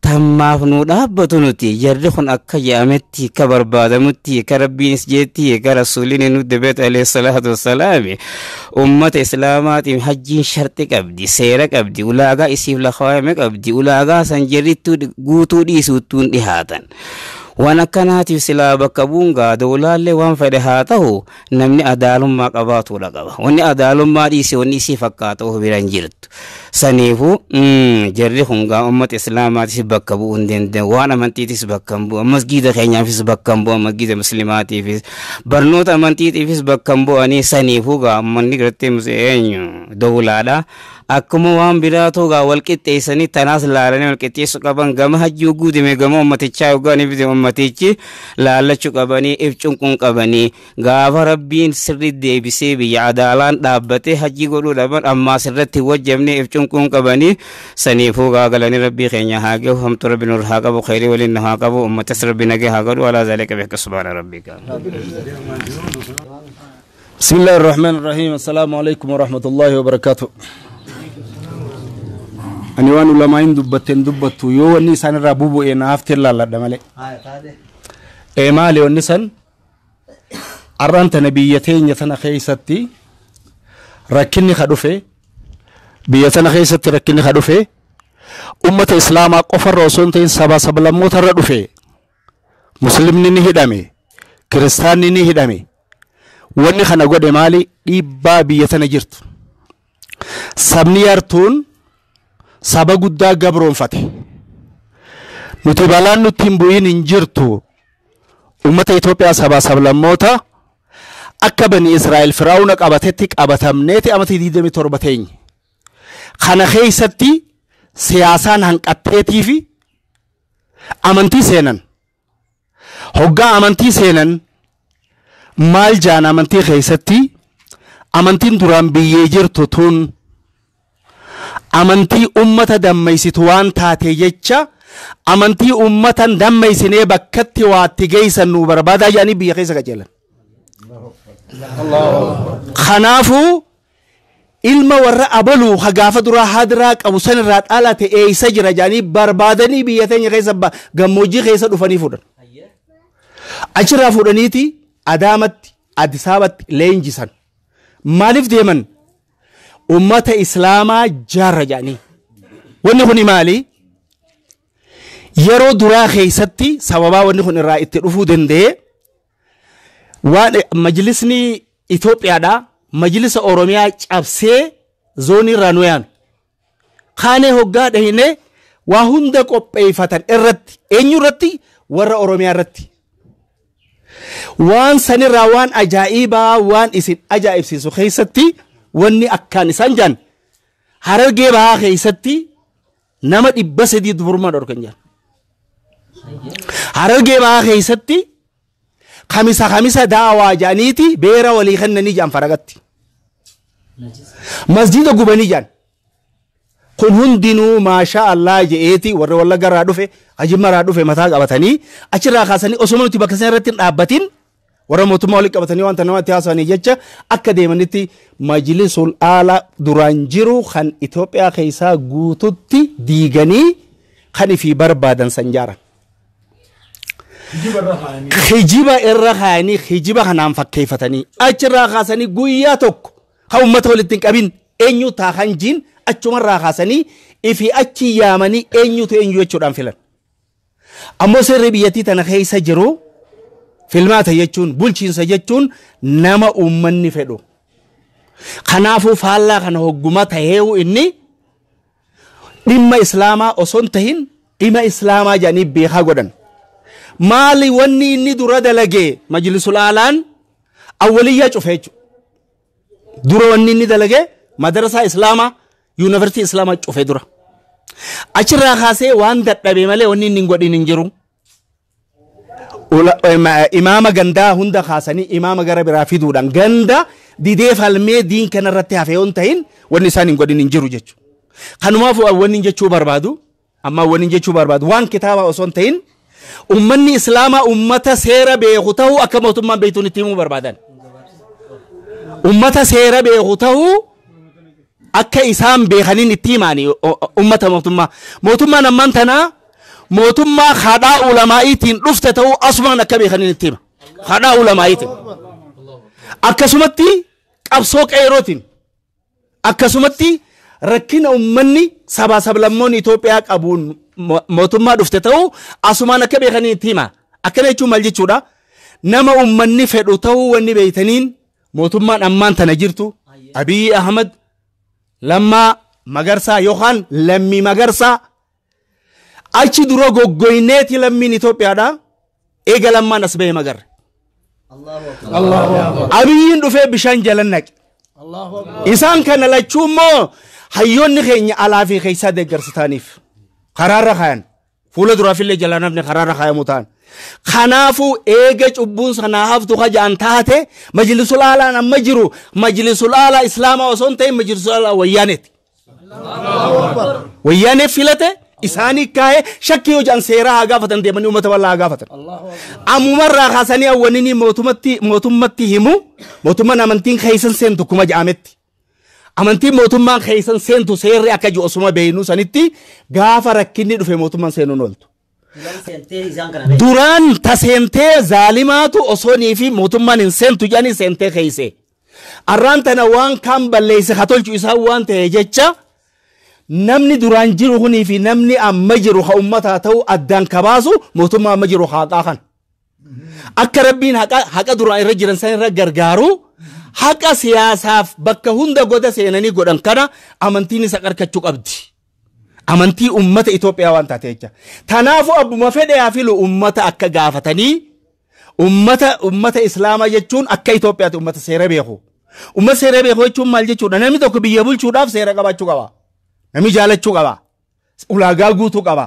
tammaaf nu dhaabbatu nuti jarri kun akka jedhametti akka barbaadamutti akka rabbiinis jeetti akka rasuuliin nu dubbate alayhi salaatu wassalaami ummata islaamaatiin hajjiin sharti qabdi seera qabdi ulaagaa isiif lakaawame qabdi ulaagaa san jarrittuu guutuu dhiisuuttuun dhihaatan. Waan akkanaatiif silaa bakka bu'uun gaa dawlaallee waan fedhe haa ta'u namni adaalummaa qabaatudha qaba. Wanni adaalummaa dhiise wanni isii fakkaatu of bira hin jirtu. Saniifuu jarri kun gaa uummata islaamaatis bakka bu'uu hin danda'u. Waan amantiitis bakka hin bu'u. Masgiida keenyaafis bakka hin bu'u. Masgiida musliimaatiifis barnoota amantiitiifis bakka hin bu'anii saniifuu gaa uummanni gartee eenyu dawlaadha. Akkuma waan biraatoo gaa wal qixxeessanii tanaas laalanii wal qixxeessuu qaban gama hajjii guutime gama uummatichaa yookaan ibide uummatichi laallachuu qabanii if cunquun qabanii gaafa rabbiin sirri deebisee biyya adaalaan dhaabbatee hajjii godhuu dhaban ammaa sirratti wajjabnee if cunquun qabanii saniifuu gaa galanii rabbii keenya haa gahu hamtu rabbi nur haa qabu khayrii waliin haa qabu uummatas rabbi nagee haa godhu alaa zaalika beeka subhaana rabbika. بسم الله الرحمن الرحيم السلام عليكم ورحمة الله وبركاته. Ani waan ulamaa'in dubbatteen dubbattu yoo wanni isaan irraa bubu'e na haftee laalladha malee. Maali wanni san arraan tana biyya teenya tana keessatti rakkinni ka dhufe biyya tana keessatti rakkinni ka dhufe ummata islaamaa qofarra osoo hin ta'in saba sablammoota irra dhufe muslimni ni hidhame kiristaanni ni hidhame wanni kana godhe maali dhiibbaa biyya tana jirtu. Sabni yartuun saba guddaa gabroonfate nuti balaan nutti hin bu'in hin jirtu ummata Itoophiyaa sabaa sablammoota akka bani Israa'el Firaa'uuna qabatetti qabatamneeti amata 27 teenye. Kana keessatti siyaasaan hanqatteetii fi amantii seenan. Hoggaa amantii seenan maal jaan amantii keessatti amantiin duraan biyyee jirtu tun amantii ummata dammaysitu waan taate jecha amantii ummatan dammaysinee bakkatti waatti geessan nu barbaadaa jedhanii biyya keessa qajeelan. Kanaafuu ilma warra abaluu gaafa duraa hadiraa qabu sanirraa dhalate eessa jira jedhanii barbaadanii biyya teenya keessa gammoojjii keessa dhufanii fuudhan. Achirraa fuudhaniiti Adaamatti, Addis Ababatti leenjisan. Maaliif deeman? Ummata Islaamaa jaarra jedhanii. Wanni kun maali? Yeroo duraa keessatti sababaa wanni kun irraa itti dhufuu danda'e waan majlisni Itoophiyaadhaa majlisa Oromiyaa cabsee zoonii irraa nu yaame. Kaanee hoggaa dhahine waa hunda qopheeffatan irratti, eenyu irratti? Warra Oromiyaa irratti. Waan sanirraa waan ajaa'ibaa waan isin ajaa'ibsiisu keessatti wanni akkaan isaan jaan Harargee Bahaa keessatti nama 300 dubrummaa dhorkan jaan. Harargee Bahaa keessatti kamisa kamisa daawaa jaaniiti beera walii kennanii jaan faragatti. Masjiida gubanii jaan. Kun hundinuu maashaa Allah je'eeti warra Wallagga irraa dhufe, Jimma irraa dhufe mataa qabatanii achirraa kaasanii osuma nuti bakka sana irratti hin dhaabbatin warra mootummaa walitti qabatanii wanta namatti haasa'anii jecha akka deemanitti majlisul aalaa duraan jiru kan Itoophiyaa keessaa guututti diiganii kan ifii barbaadan san jaaran. Kijiba irra kaayanii kijiba kanaan fakkeeffatanii achirraa kaasanii guyyaa tokko kan uummata walitti hin qabin eenyu taa kan jiin achumarraa kaasanii ifi achi yaamanii eenyutu eenyu jechuudhaan filan. Ammoo seerri biyyattii tana keessa jiru filmaata jechuun bulchiinsa jechuun nama uummanni fedhu. Kanaafuu faallaa kana hogguma taheewu inni dhimma Islaamaa osoo hin tahin dhimma Islaamaa jedhanii beekaa godhan. Maali wanni inni dura dalagee majlisul aalaan awwaliyyaa cufe jechuudha. Dura wanni inni dalagee madarasaa Islaamaa yuunivarsiitii Islaamaa cufe dura. Achirraa kaasee waan dadhabe malee wanni inni hin godhin hin jiru. Imaama gandaa hunda kaasanii imaama gara biraa fiduudhaan ganda didee falmee diin kanarratti hafe yoo hin ta'in wanni isaan hin godhin hin jiru jechuudha. Kanumaaf wanni jechuu barbaadu amma wanni jechuu barbaadu waan kitaaba osoo hin ta'in ummanni Islaamaa ummata seera beeku ta'uu akka mootummaan beektuun itti himuu barbaadan. Ummata seera beeku ta'uu akka isaan beekaniin itti himaani ummata mootummaa. Mootummaan ammaan tanaa mootummaa kadhaa ulamaa'iitiin dhufte ta'uu asumaan akka beekaniin itti hima. Kadhaa ulamaa'iitiin. Akkasumatti qabsoo qeerootiin. Akkasumatti rakkina ummanni sabaa sablammoonni Itoophiyaa qabuun mootummaa dhufte ta'uu asumaan akka beekaniin itti hima. Akkana jechuun maal jechuudha? Nama ummanni fedhu ta'uu wanni beeytaniin mootummaan ammaan tana jirtu Abiyyi Ahmad Lammaa Magarsaa yookaan Lammii Magarsaa achi dura goggoyneeti lammiin Itoophiyaadha. Eega lammaan as bahee magarre. Abiyyiin dhufee bishaan jala naqe. Isaan kana lachuu immoo hayyoonni keenya alaa fi keessaa deeggarsa ta'aniif karaarra kaayan. Fuula duraafillee jalaa namni karaarra kaayamu ta'an. Kanaafuu eega cubbuun sanaa haftu kaja'an taate majlisul aalaan amma jiru majlisul aalaa Islaamaa osoo hin ta'in majlisul aalaa wayyaaneeti. Wayyaanee filate isaanii kaa'ee shakkii yoo jedhan seeraa haa gaafatan deemanii uummata bal'aa haa gaafatan. Ammumarraa kaasanii awwaninii mootummatti himu mootummaan amantiin keessan seentu kuma ja'ametti. Amantiin mootummaan keessan seentu seerri akka jiru osuma beeknu sanitti gaafa rakkinni dhufe mootummaan seenuun ooltu. Duraan ta seentee zaalimaatu osoo fi mootummaan hin seentu jedhanii seentee keeyse. Arraan tana waan kaan balleesse haa tolchu isaan waan ta'e jecha namni duraan jiru kunii fi namni amma jiru haa uummataa ta'u addaan kabaasu mootummaa amma jiru haqaa kan. Akka rabbiin haqa duraan irra jiran san irra gargaaru haqa siyaasaaf bakka hunda goda seenanii godhan kana amantiin isa qarqachuu qabdi. Amantii uummata Itoophiyaa waan taate jecha. Kanaafuu abbuma fedhe haa filu uummata akka gaafatanii uummata Islaamaa jechuun akka Itoophiyaatti uummata seera beeku. Uummata seera beeku jechuun maal jechuudha? Namni tokko biyya bulchuudhaaf seera qabaachuu qaba. Namni jaalachuu qaba. Ulaagaa guutuu qaba.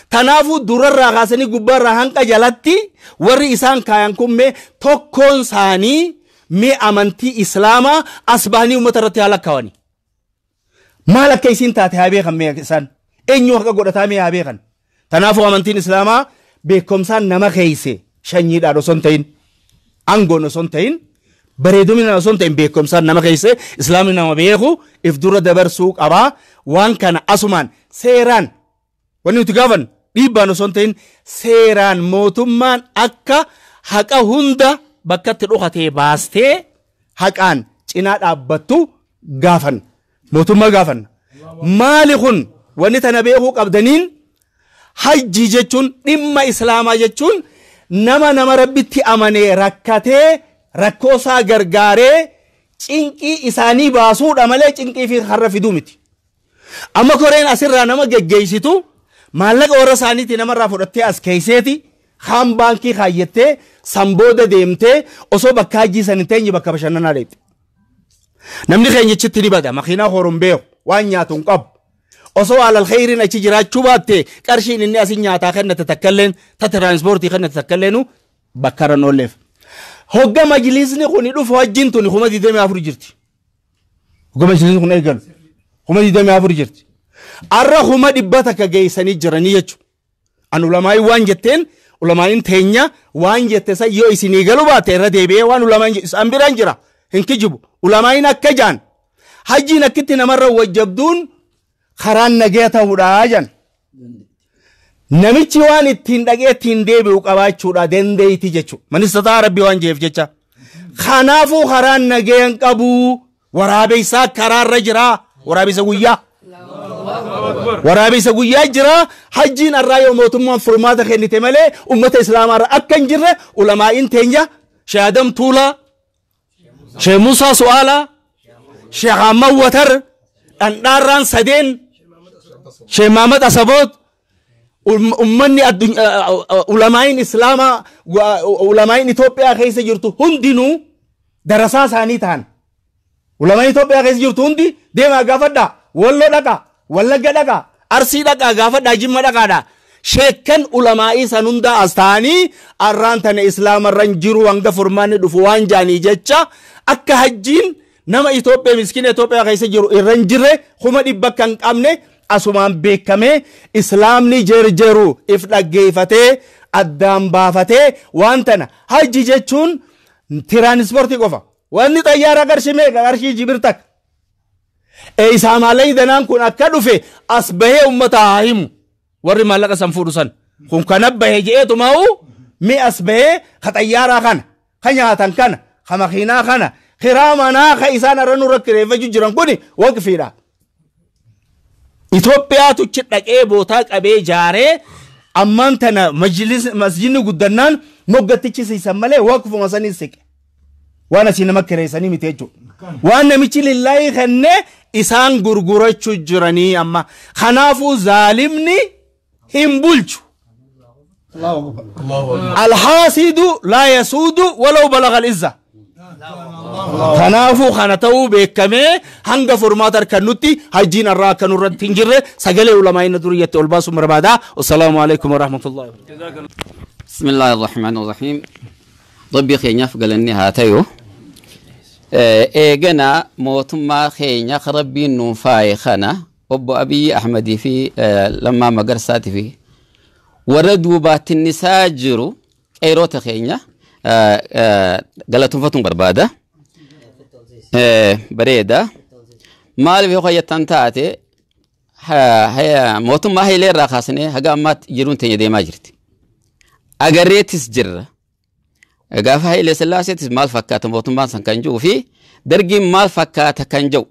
Kanaafuu durarraa kaasanii gubbaarraa hanqa jalatti warri isaan kaayan kun mee tokkoon isaanii mee amantii Islaamaa as bahanii uummata irratti haala kaawwani. Maal akka isiin taate haa beekan mee isaan? Eenyu akka godhataa mee haa beekan? Kanaafuu amantiin Islaamaa beekumsaan nama keeyse shanyiidhaan osoo hin ta'in, aangoon osoo hin ta'in, bareeduminaan osoo hin ta'in beekumsaan nama keeyse Islaamni nama beeku if dura dabarsuu qabaa. Waan kana asumaan seeraan wanni nuti gaafan dhiibbaan osoo hin ta'in seeraan mootummaan akka Haqa hunda bakkatti dhokatee baastee haqaan cinaa dhaabbattu gaafan mootummaa gaafanna. Maali kun wanni tana beekuu qabdaniin hajji jechuun dhimma islaamaa jechuun nama rabbitti amanee rakkatee rakkoo isaa gargaaree cinqii isaanii baasuudha malee cinqii fi har'a fiduu miti. Amma koreen asirraa nama geggeessitu maallaqa warra isaaniitii namarraa fudhattee as keeyseeti haan baankii kaayyattee san booda deemtee osoo bakka hajjii san hin teenye bakka bashannanaa deemte. Namni keenya achitti ni bada makiinaa horuun beeku waan nyaatu hin qabu. Osoo alal khayriin achi jiraachuu baatte qarshiin inni asin nyaataa kennate takkalleen ta tiraanspoortii kennate takkalleenu bakka irra oolleef. Hogga majlisni kun dhufu wajjin tuni 24,000 jirti. Hogga majlisni kun eegalu 24,000 jirti. Arra 100,000 geessanii jiranii jechuudha. An ulamaayi waan jetteen ulamaayin teenya waan jette san yoo isinii galu baate irra deebi'ee waan ulamaayin isaan biraan jira hin kijibu. Ulamaayin akka jaan hajjiin akkitti namarra wajjabduun karaan nagaya ta'uudhaa jan. Namichi waan ittiin dhaqee ittiin deebi'u qabaachuudha dandeeyti jechuudha. Manistataa rabbi waan jeef jecha. Kanaafuu karaan nagayan qabu waraabessaa karaarra jira waraabessa guyyaa. Waraabessa guyyaa jira hajjiin arraa yoo mootummaan furmaata kennite malee ummata islaamaarra akka hin jirre ulamaa'iin teenya Sheekh Adam Tuulaa, Sheekh Musaa Su'aalaa, Sheekh Ahmad Watar, dhandhaarraan sadeen, Sheekh Mahamad Asaboot, ummanni ulamaa'iin islaamaa ulamaa'iin Itoophiyaa keessa jirtu hundinuu darasaa isaanii ta'an. Ulamaa'iin Itoophiyaa keessa jirtu hundi deemaa gaafadhaa, Walloo dhaqaa, Wallagga dhaqaa, Arsii dhaqaa gaafadhaa, Jimma dhaqaadha. Sheekkan ulamaa'ii san hundaa as ta'anii arraan tana islaamarra hin jiru hanga furmaanni dhufu waan jaanii jecha akka hajjiin nama Itoophiyaa miskiina Itoophiyaa keessa jiru irra hin jirre 100,000 kan qabne asumaan beekamee islaamni jerjeru if dhaggeeffatee addaan baafatee waan tana hajji jechuun tiraanispoortii qofa. Wanni xayyaara qarshii meeqa qarshii jibir takka. Isaa maallaqni danaan kun akka dhufe as bahee uummata haa himu. Warri maallaqa san fuudhu san kun kana bahee je'eetumaa'u mi as bahee ka xayyaaraa kana ka nyaatan kana ka makiinaa kana kiraa manaa ka isaan irra nurra kireeffachuu jiran kuni waqfiidha. Itoophiyaatu achi dhaqee bootaa qabee ijaaree ammaan tana masjidni guddannaan moggattichi siisan malee waqfuma sanii siqe. Waan asii nama kireessanii miti jechuudha. Waan namichi lillaahii kennee isaan gurgurachuu jiranii amma. Kanaafuu zaalimni hin bulchu. Alhaasidu laa yasuudu walaw balaga al-izza. Kanaafuu kana ta'uu beekamee hanga furmaata harkannutti hajjiin irraa akka nurratti hin jirre sagalee ulamaa inni duriyyatti ol baasuun barbaada. Wassalaamu alaikum warahmatullahi wabarakatuh. Bismillaahi rahmaani rahiim. Rabbi keenyaaf galanni haa ta'u. Eegana mootummaa keenya rabbiin nuun faaye kana obbo Abiyyi Ahmadii fi Lammaa Magarsaatii fi warra duubaattinnisaa jiru qeerota keenya galateeffachuun barbaada. Bareeda. Maaliif yoo fayyattan taate mootummaa Hayilee irraa kaasnee haga ammaatti jiruun teenya deemaa jirti. Agarreettis jirra. Gaafa Hayilee Sillaaseettis maal fakkaata mootummaan san kan jiru fi dargiin maal fakkaata kan jiru.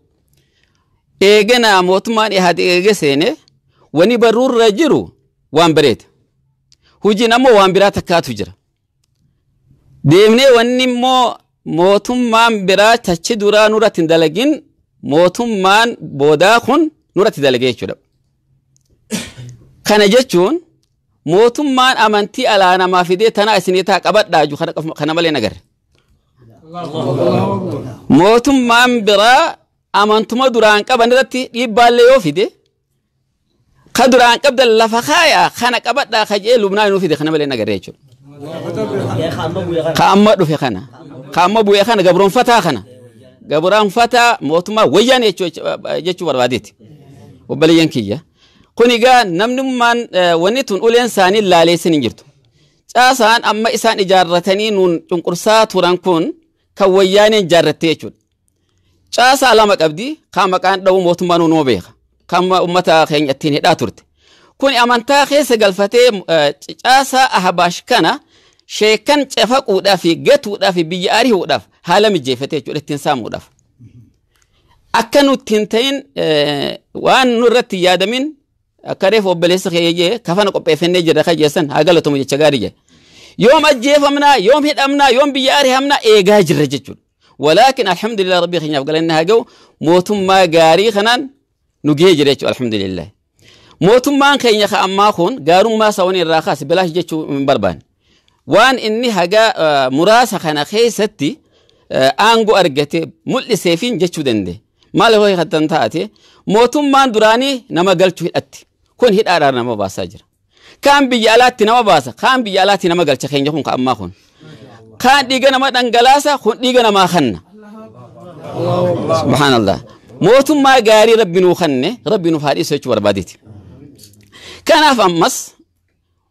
Eegana mootummaan Ihaadeg eega seene wani barruurra jiru waan bareeda. Hojiin ammoo waan biraa takkaatu jira. Deemnee wanni immoo mootummaan biraa tachi duraa nurratti hin dalagin mootummaan boodaa kun nurratti dalagee jechuudha. Kana jechuun mootummaan amantii alaa namaa fidee tanaa isinii taa qabadhaa jiru kana malee nagarre. Mootummaan biraa amantuma duraan qaban irratti dhiibbaallee yoo fide ka duraan qabdan lafa kaayaa kana qabadhaa ka jee lubnaan nuu fide kana malee nagarre jechuudha. Ka amma dhufe kana ka amma bu'ee kana gabroonfataa kana gabroonfataa mootummaa wayyaan jechuu barbaadeeti. Obboleeyyan kiyya. Kun egaa namnummaan wanni tun uleen isaanii laaleessin hin jirtu. Caasaan amma isaan ijaarratanii nuun cunqursaa turan kun kan wayyaaneen ijaarrattee jechuudha. Caasaa lama qabdi kan maqaan dha'u mootummaa nuun beeka. Kan uummata keenya ittiin hidhaa turte. Kun amantaa keessa galfatee caasaa Ahbaash kana Sheekan cafaquudhaaf fi gatuudhaaf fi biyya ari'uudhaaf haala mijeeffatee jechuudha ittiin saamuudhaaf. Akka nutti hin ta'in waan nurratti yaadamin akka reefu obboleessa kee jee kafana qopheeffannee jirra kan jeessan haa galatomu jecha gaarii jee. Yoom ajjeefamnaa, yoom hidhamnaa, yoom biyya ari'amnaa eegaa jirra jechuudha. Walaakin alhamdulillah rabbii keenyaaf galanni haa ga'u mootummaa gaarii kanaan nu gahee jira jechuudha alhamdulillah. Mootummaan keenya ka ammaa kun gaarummaa isaa wani irraa kaase bilaash jechuu hin barbaanne. Waan inni haga muraasa kana keessatti aangoo argate mul'iseefin jechuu danda'e. Maal hoo kattan taate mootummaan duraanii nama galchuu hidhatti. Kun hidhaadhaan nama baasaa jira. Kaan biyya alaatti nama baasa, kaan biyya alaatti nama galcha keenya kun ka ammaa kun. Kaan dhiiga nama dhangalaasa, kun dhiiga namaa kanna. Subhaanallah. Mootummaa gaarii rabbi nuu kanne, rabbi nuuf haa dhiisu jechuu barbaadeeti. Kanaaf ammas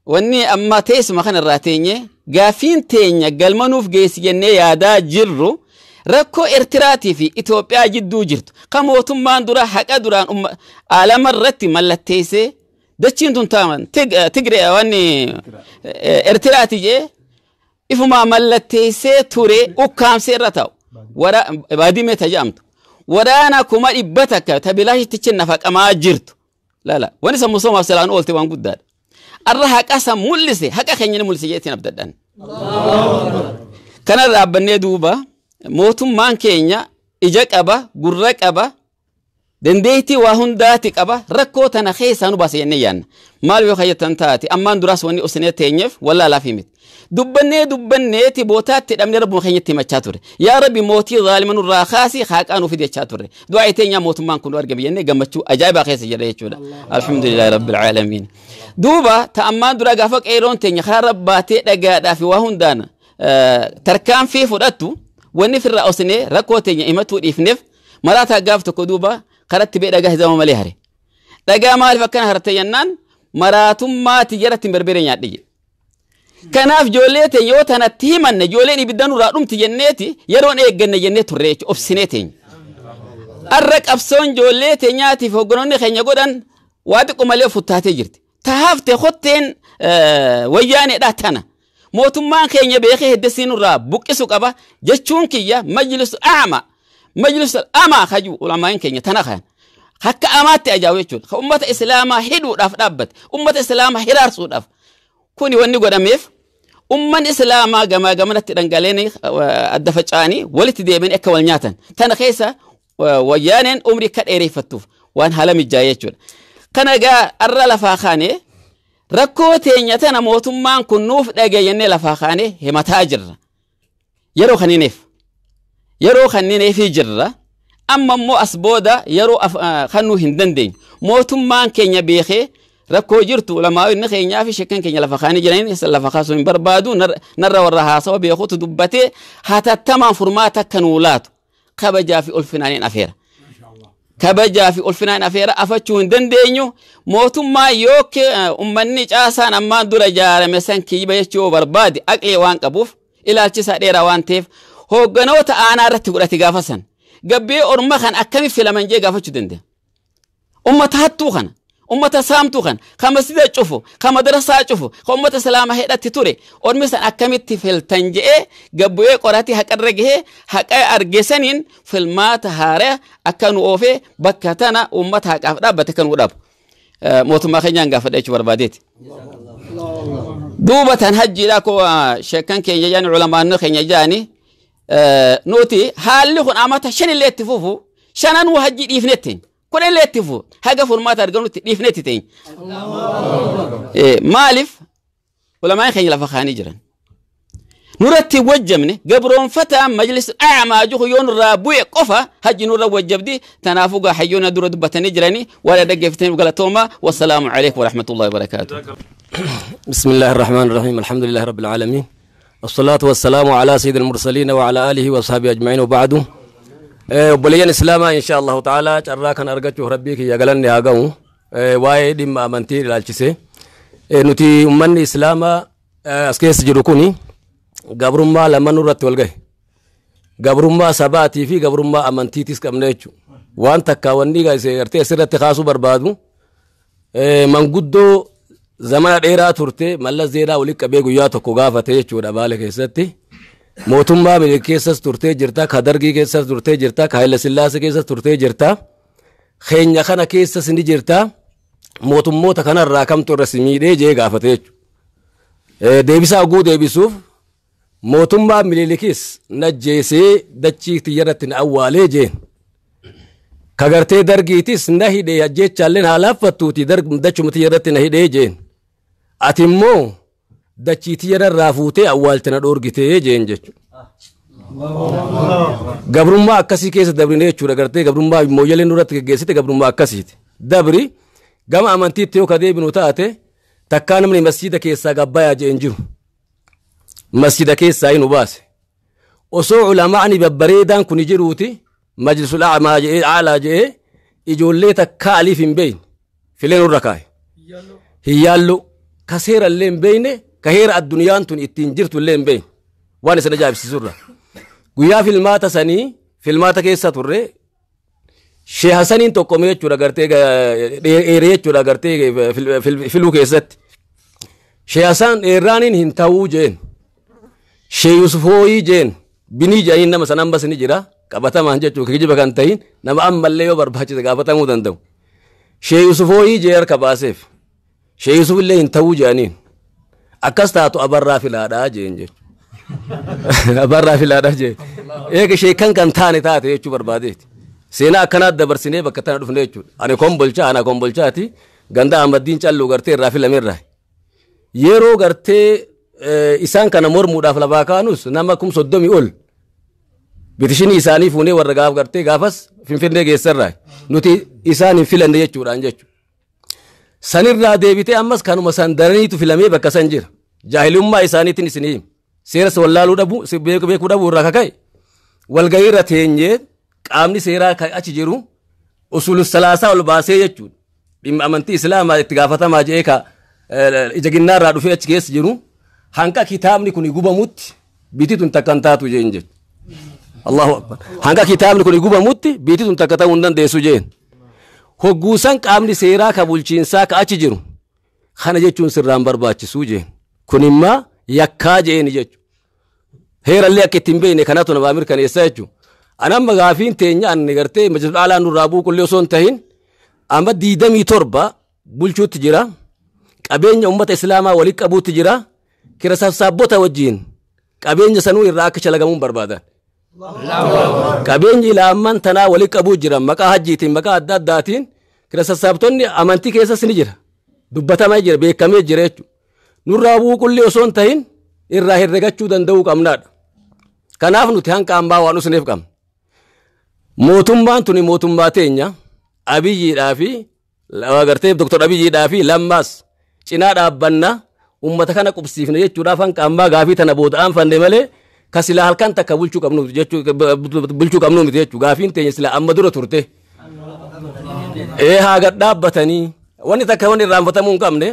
wanni amma teessuma kanarraa teenye gaafiin teenya galma nuuf geessi jennee yaadaa jirru rakkoo Eertiraatii fi Itoophiyaa jidduu jirtu kan mootummaan dura haqa duraan alama irratti mallatteessee dachiin tun taaman Tigree wanni Eertiraati jee ifumaa mallatteessee ture ukkaamsee irra taa'u baadimee taja'amtu waraana 100,000 ta bilaashitichi nafaqamaa jirtu lala wani sammuu soomaaf silaan oolte waan guddaadha. Arra haqa san mul'ise haqa keenya ni mul'ise jeetiin abdadhaan. Kana dhaabbannee duuba mootummaan keenya ija qaba gurra qaba dandeettii waa hundaati qaba rakkoo tana keessaa nu baase jennee yaanna. Maal yoo kayyattan taate ammaan duraas wanni osnee teenyeef wallaalaa fi miti. Dubbannee dubbanneeti bootaatti dhabnee rabbuma keenyatti himachaa turre. Yaa Rabbi mootii zaalima nurraa kaasii haqaa nuuf jechaa turre. Du'aa teenyaa mootummaan kun nu argame jennee gammachuu ajaa'ibaa keessa jira jechuudha. Alhamdulillahi Rabbil Aalamiin. Duuba ta ammaan dura gaafa qeeroon teenya karaa rabbaatee dhagaadhaa fi waa hundaan tarkaanfii fudhattu wanni firraa osnee rakkoo teenya himatuu dhiifneef maraataa gaaf tokko duuba karatti bee dhagaa hizama malee hare. Dhagaa maaliif akkana harte jennaan maraatummaati jaratti berbere nyaadhe jedhe. Kanaaf ijoollee teenya yoo tanatti himanne ijoolleen ibidda nurraa dhumti jenneeti yeroon eegganne jennee turre jechuudha obsinee teenya. Arra qabsoon ijoollee teenyaatiif hogganoonni keenya godhan waa xiqqoo malee futtaatee jirti. Tahaafte kotteen wayyaaneedha tana. Mootummaan keenya beekee heddesii nurraa buqqisu qaba jechuun kiyya majlisu a'ma. Majlisu amaa kaju ulamaan keenya tana kan. Akka amaatti ajaa'ibu jechuudha. Ka ummata islaamaa hidhuudhaaf dhaabbate. Ummata islaamaa hiraarsuudhaaf. Kuni wanni godhameef umman islaamaa gamaa gamanatti dhangaleenii adda faca'anii walitti deebiin akka wal nyaatan. Tana keessa wayyaaneen umrii akka dheereffattuuf waan haala mijaa'e jechuudha. Kana egaa arra lafaa kaanee rakkoo teenya tana mootummaan kun nuuf dhagee lafaa kaanee himataa jirra. Yeroo kanineef. Yeroo kanineefii jirra. Amma immoo as booda yeroo kannuu hin dandeenyu. Mootummaan keenya beekee rakkoo jirtu ulamaa'onni keenyaa fi shekkan keenya lafa kaanii jiraniin isa lafa kaasuu hin barbaadu narra warra haasawa beekutu dubbatee hatattamaan furmaata akka nuu laatu kabajaa fi ulfinaaniin afeera. Kabajaa fi ulfinaan afeera afachuu hin dandeenyu mootummaa yoo ummanni caasaan ammaan dura ijaarame san kijiba jechuu yoo barbaade aqlee waan qabuuf ilaalchisaa dheeraa waan ta'eef hoogganoota aanaa irratti godhate gaafa san gabbee orma kan akkami filaman jee gaafachuu danda'a. Ummata hattuu kana ummata saamtuu kana ka masjida cufu ka madrasaa cufu ka ummata islaamaa hidhatti ture ormi san akkamitti filtan je'ee gabbu'ee qoratee haqarra gahee haqa argesaniin filmaata haaraa akka nu oofee bakka tana ummata haqaaf dhaabbate kan nu dhaabu. Mootummaa keenyaan gaafadha jechuu barbaadeeti. Duuba tan hajjiidha koo sheekkan keenya jaani culamaanno keenya jaani nuti haalli kun amata shanillee itti fufu shananuu hajjii dhiifnetti. Kunillee itti fufu haga furmaata arganutti dhiifnetti teenya. Maaliif ulamaan keenya lafa kaanii jiran. Nurratti wajjabne gabroonfataan majlis a'amaa jiru yoo nurraa bu'e qofa hajji nurra wajjabdi tanaafuu gaa hayyoona dura dubbatanii jiranii waan dhaggeeffataniif galatooma wassalaamu alaikum warahmatullahi wabarakaatuh. بسم الله الرحمن الرحيم الحمد لله رب العالمين الصلاة والسلام على سيد المرسلين وعلى آله وصحبه أجمعين وبعد وبليان إسلاما إن شاء الله تعالى جراكن أرجو ربك يا جلن يا جو واي دم أمنتي لالشسي نتي أمني إسلاما أسكيس جركوني قبرما لما نورت والجه قبرما سباتي في قبرما أمنتي تسكم نيتشو وأنت كوني جاي سيرتي سيرتي خاصو بربادو من قدو Zamana dheeraa turte Mallas Zeenaa walitti qabee guyyaa tokko gaafate jechuudha Baale keessatti. Mootummaa Minilik keessas turtee jirta, ka Dargii keessas turtee jirta, ka Haayila Sillaasee keessas turtee jirta. Keenya kana keessas ni jirta. Mootummoota kanarraa kamtu irra si miidhee jee gaafate jechuudha. Deebisaa oguu deebisuuf mootummaa Minilikis na jeesee dachii tiyyarratti na awwaalee jeen. Ka gartee Dargiitis na hidhee ajjeechaalleen haa laaffattuuti dachuma tiyyarratti na hidhee jeen. Ati immoo dachii tiyyarraa fuutee awwaalcha na dhoorgitee jeen jechuudha. Gabrummaa akkasii keessa dabrine jechuudha gartee gabrummaa mooyyaleen nurratti geggeessite gabrummaa akkasiiti. Dabri gama amantiitti yoo ka deebinu taate takkaa namni masjiida keessaa gabbayaa jeen jiru. Masjida keessaa hin baase. Osoo ulamaani babbareedaan kun jiruuti majlisul a'maa jedhee aalaa jedhee ijoollee takkaa aliif hin beekne filee nurra kaa'e. Hiyyaallu ka seera illee hin beekne ka heera addunyaan tun ittiin jirtu illee hin beekne waan isin ajaa'ibsiisurra. Guyyaa filmaata sanii filmaata keessa turre Sheekh Hasaniin tokkomee jechuudha gartee dheeree jechuudha gartee filuu keessatti. Sheekh Hasan dheerraaniin hin ta'uu jeen. Sheekh Yusuf Hooyii jeen binii jedhaniin nama san ambas ni jira qabatamaan jechuudha kijiba kan ta'in nama ammallee yoo barbaachise gaafatamuu danda'u. Sheekh Yusuf Hooyii jee harka baaseef. Sheekh Yusuf illee hin ta'uu jedhaniin. Akkas taatu abarraa filaadhaa jeen jechuudha. Abarraa filaadhaa jeen. Eega sheekan kan taane taate jechuu barbaadeeti. Seenaa akkanaa dabarsinee bakka tana dhufne jechuudha. Ani kombolchaa ana kombolchaati ganda Ahmaddiin Calluu gartee irraa filameerraa. Yeroo gartee isaan kana mormuudhaaf lafaa kaanus nama 30,000 ol bitishinii isaanii fuunee warra gaaf gartee gaafas Finfinnee geessarraa nuti isaan hin filanne jechuudhaan jechuudha. Sanirraa deebitee ammas kanuma san daraniitu filamee bakka san jira. Jaahilummaa isaaniitiin isin hima. Seera wallaaluu dhabu beekuu dhabuu irraa kaka'e walgahii irra teenyee qaamni seeraa achi jiru usulul salaasaa ol baasee jechuudha. Dhimma amantii islaamaa itti gaafatamaa jedhee ka ija ginnaarraa dhufee achi keessa jiru hanqa kitaabni kun gubamutti biitii tun takka hin taatu jeen jechuudha. Allahu akbar. Hanqa kitaabni kun gubamutti biitii tun takka ta'uu hin dandeessu jeen. Hogguusan qaamni seeraa ka bulchiinsaa ka achi jiru kana jechuun sirraan barbaachisuu jeen. Kun immoo yakkaa jeeni jechuudha. Heerallee akka ittiin beekne kanatu nama mirkaneessa jechuudha. Anamma gaafiin teenya anni gartee majlisul aalaa nurraa buuqullee osoo hin tahin amma 27 bulchuutti jira. Qabeenya uummata islaamaa walitti qabuutti jira. Kira sassaabbota wajjin qabeenya sanuu irraa akka shalagamuun barbaadan. Qabeenyi ilaamman tanaa walitti qabuu jira maqaa hajjiitiin maqaa adda addaatiin kira sassaabtonni amantii keessas ni jira. Dubbatamaa jira beekamee jira jechuudha. Nurraa buuqullee osoo hin tahin irraa herregachuu danda'uu qabnaadha. Kanaaf nuti hanqa hambaa waan usneef qabna. Mootummaan tuni mootummaa teenya Abiyyiidhaa fi gartee Dr. Abiyyiidhaa fi Lammaas cinaa dhaabbanna uummata kana qubsiifne jechuudhaaf hanqa hambaa gaafii tana booda aanfanne malee ka silaa halkan takka bulchuu qabnu miti jechuudha. Gaafiin teenya silaa amma dura turte. Haa gad dhaabbatanii wanni takka wanni irraanfatamuu hin qabne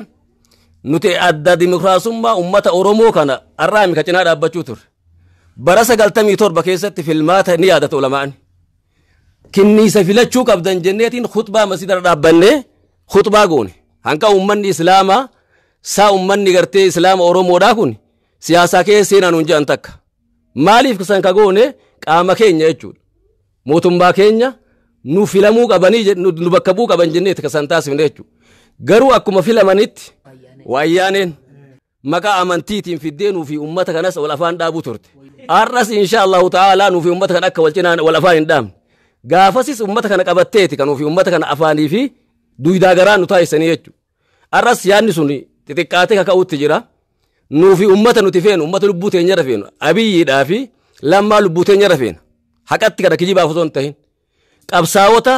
nuti adda dimokiraasummaa uummata Oromoo kana har'aami ka cinaa dhaabbachuu turre. Bara 97 keessatti filmaata ni yaadatu ulamaan. Kinniisa filachuu qabdan jenneetiin khutbaa masjida dhaabbannee khutbaa goone. Hanqa uummanni Islaamaa saa uummanni gartee Islaama Oromoodhaa kun siyaasaa keessa seenaan hin jedhan takka. Maaliif san ka goone qaama keenya jechuudha. Mootummaa keenya nu filamuu qabanii nu bakka bu'uu qaban jenneeti ka san taasifne jechuudha. Garuu akkuma filamanitti wayyaaneen maqaa amantiitiin fiddee nuufi uummata kanas wal afaan dhaabuu turte. Har'as insha Allahu ta'ala nuufi uummata kana akka wal cinaan wal afaan hin dhaabne. Gaafasis uummata kana qabatteeti kan nuufi uummata kana afaanii fi duudaa garaa nu taasisanii jechuudha. Har'as yaadni sun xixiqqaatee kaka'uutti jira. Nuufi uummata nuti feenu uummata lubbuu teenyarra feenu Abiyyiidhaa fi Lammaa lubbuu teenyarra feena. Haqatti kana kijibaaf osoo hin tahin. Qabsaa'ota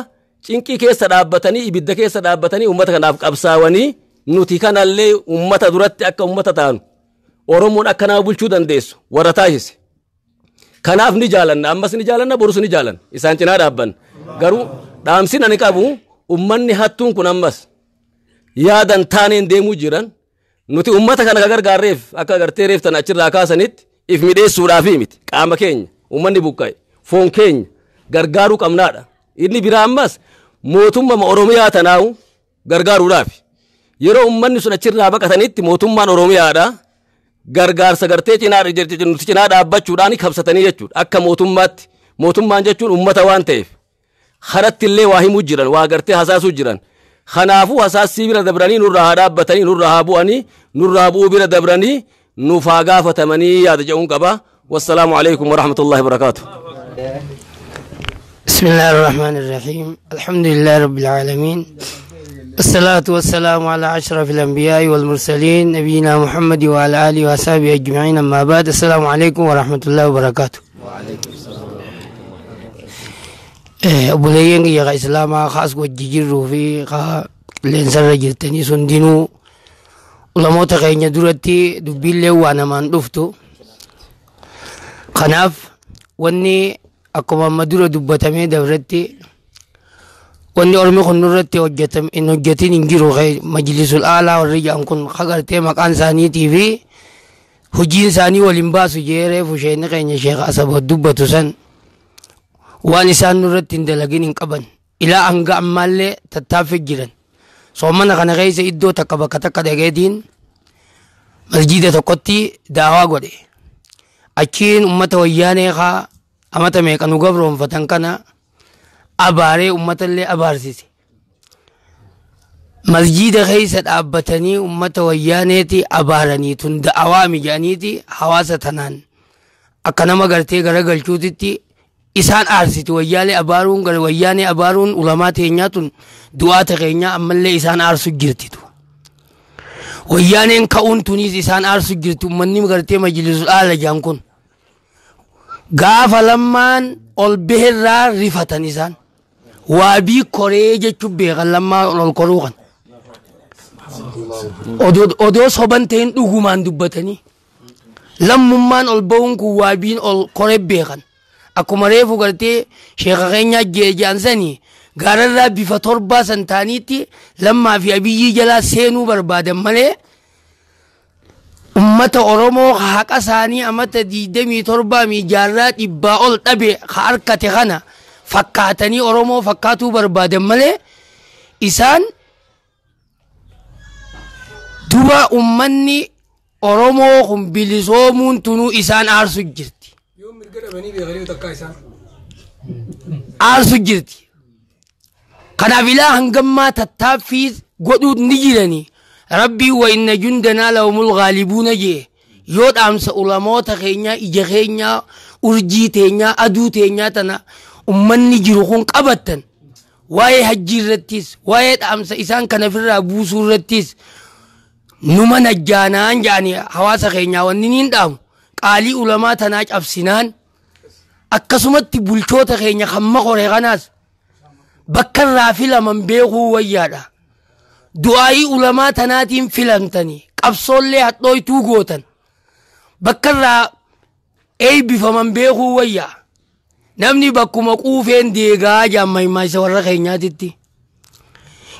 cinqii keessa dhaabbatanii ibidda keessa dhaabbatanii uummata kanaaf qabsaawanii nuti kanallee uummata duratti akka uummata taanu Oromoon akka nama bulchuu dandeessu warra taasise. Kanaaf ni jaalanna ammas ni jaalanna borus ni jaalanna isaan cinaa dhaabbanna. Garuu dhaamsin ani qabu uummanni hattuun kun ammas yaadan taaneen deemuu jiran nuti uummata kana ka gargaarreef akka gartee reeftan achirraa kaasanitti if midheessuudhaafi miti qaama keenya uummanni buqqa'e foon keenya gargaaruu qabnaadha. Inni biraa ammas mootummaa Oromiyaa tanaa'u gargaaruudhaafi. Yeroo ummanni sun achirraa baqatanitti mootummaan Oromiyaadha gargaarsa gartee cinaa nuti cinaa dhaabbachuudhaan kabsatanii jechuudha. Akka mootummaatti, mootummaan jechuun ummata waan ta'eef haratti illee waa himuu jiran, waa gartee hasaasuu jiran. Kanaafuu hasaasii bira dabranii nurraa haa dhaabbatanii, nurraa haa bu'anii, nurraa bu'uu bira dabranii nuuf haa gaafatamanii yaada jedhuun qaba. Wassalaamu alaikum warahmatullahi wabarakaatu. بسم الله الرحمن الرحيم، الحمد لله رب العالمين، الصلاة والسلام على أشرف الأنبياء والمرسلين نبينا محمد وعلى آله وصحبه أجمعين، أما بعد، السلام عليكم ورحمة الله وبركاته. أبوليين يا إسلام خاص وجيرو في خا لينسر جرتني سندينو ولموت غين درتي دبيل وانا من دفتو خناف وني akkuma amma dura dubbatamee dabretti wanni ormi kun nurratti hojjetame hin hojjetin hin jiru. Majlisul aalaa warri jedhan kun hagartee maqaan isaaniitii fi hojiin isaanii waliin baasu jeeree fusheenni keenya sheekh Asaboo dubbatu san waan isaan nurratti hin dalagin hin qaban. Ilaa hanga ammaallee tattaaffii jiran. Soomana kana keessa iddoo takka bakka takka dhageetiin masjiida tokkotti daawaa godhe. Achiin ummata wayyaanee kaa amata meeqa nu gabroonfatan kana abaaree ummatallee abaarsise. Masjiida keessa dhaabbatanii ummata wayyaaneeti abaaranii tun da'awaa mijaniiti hawaasa tanaan akka nama gartee garagalchuutitti isaan aarsiti. Wayyaalee abaaruun gara wayyaanee abaaruun ulamaa teenyaa tun du'aata keenyaa ammallee isaan aarsu jirtitu. Wayyaaneen ka'uun tunis isaan aarsu jirti ummanni gartee majlisul aala jaan kun. Gaafa lammaan ol beherraa rifatan isaan. Waabii koree jechuun beekan lammaa ol koruu kan. Odoo soban ta'in dhugumaan dubbatanii. Lammummaan ol ba'uun kun waabiin ol koree beekan. Akkuma reefu gartee sheeka keenyaa jeejaan sanii gaararraa bifa torbaa san ta'aniitti lammaa fi abiyyii jalaa seenuu barbaadan malee ummata Oromoo haqa isaanii amata 27 miijaarraa 100 ol dhabe harkate kana fakkaatanii Oromoo fakkaatuu barbaadan malee isaan duba ummanni Oromoo kun bilisoomuun tunuu isaan aarsu jirti. Aarsu jirti. Kanaaf ilaa hangammaa tattaaffii godhuu ni jiranii. Rabbii wa inna jundanaa lahumul ghaalibuuna jee yoo dhaamsa ulamoota keenyaa ija keenyaa urjii teenyaa aduu teenyaa tana ummanni jiru kun qabattan waa'ee hajjii irrattis waa'ee dhaamsa isaan kana ofirraa buusuu irrattis numa najjaanaan jedhanii hawaasa keenyaa wanni niin dhaamu qaalii ulamaa tanaa cabsinaan akkasumatti bulchoota keenya kan maqore kanaas bakka irraa filaman beekuu wayyaadha. Du'aayii ulamaa tanaatiin filamtanii qabsoollee hadhooytuu gootan bakka irraa eebbifaman beekuu wayyaa. Namni bakkuma quufeen deegaa jaamma isa warra keenyaatitti.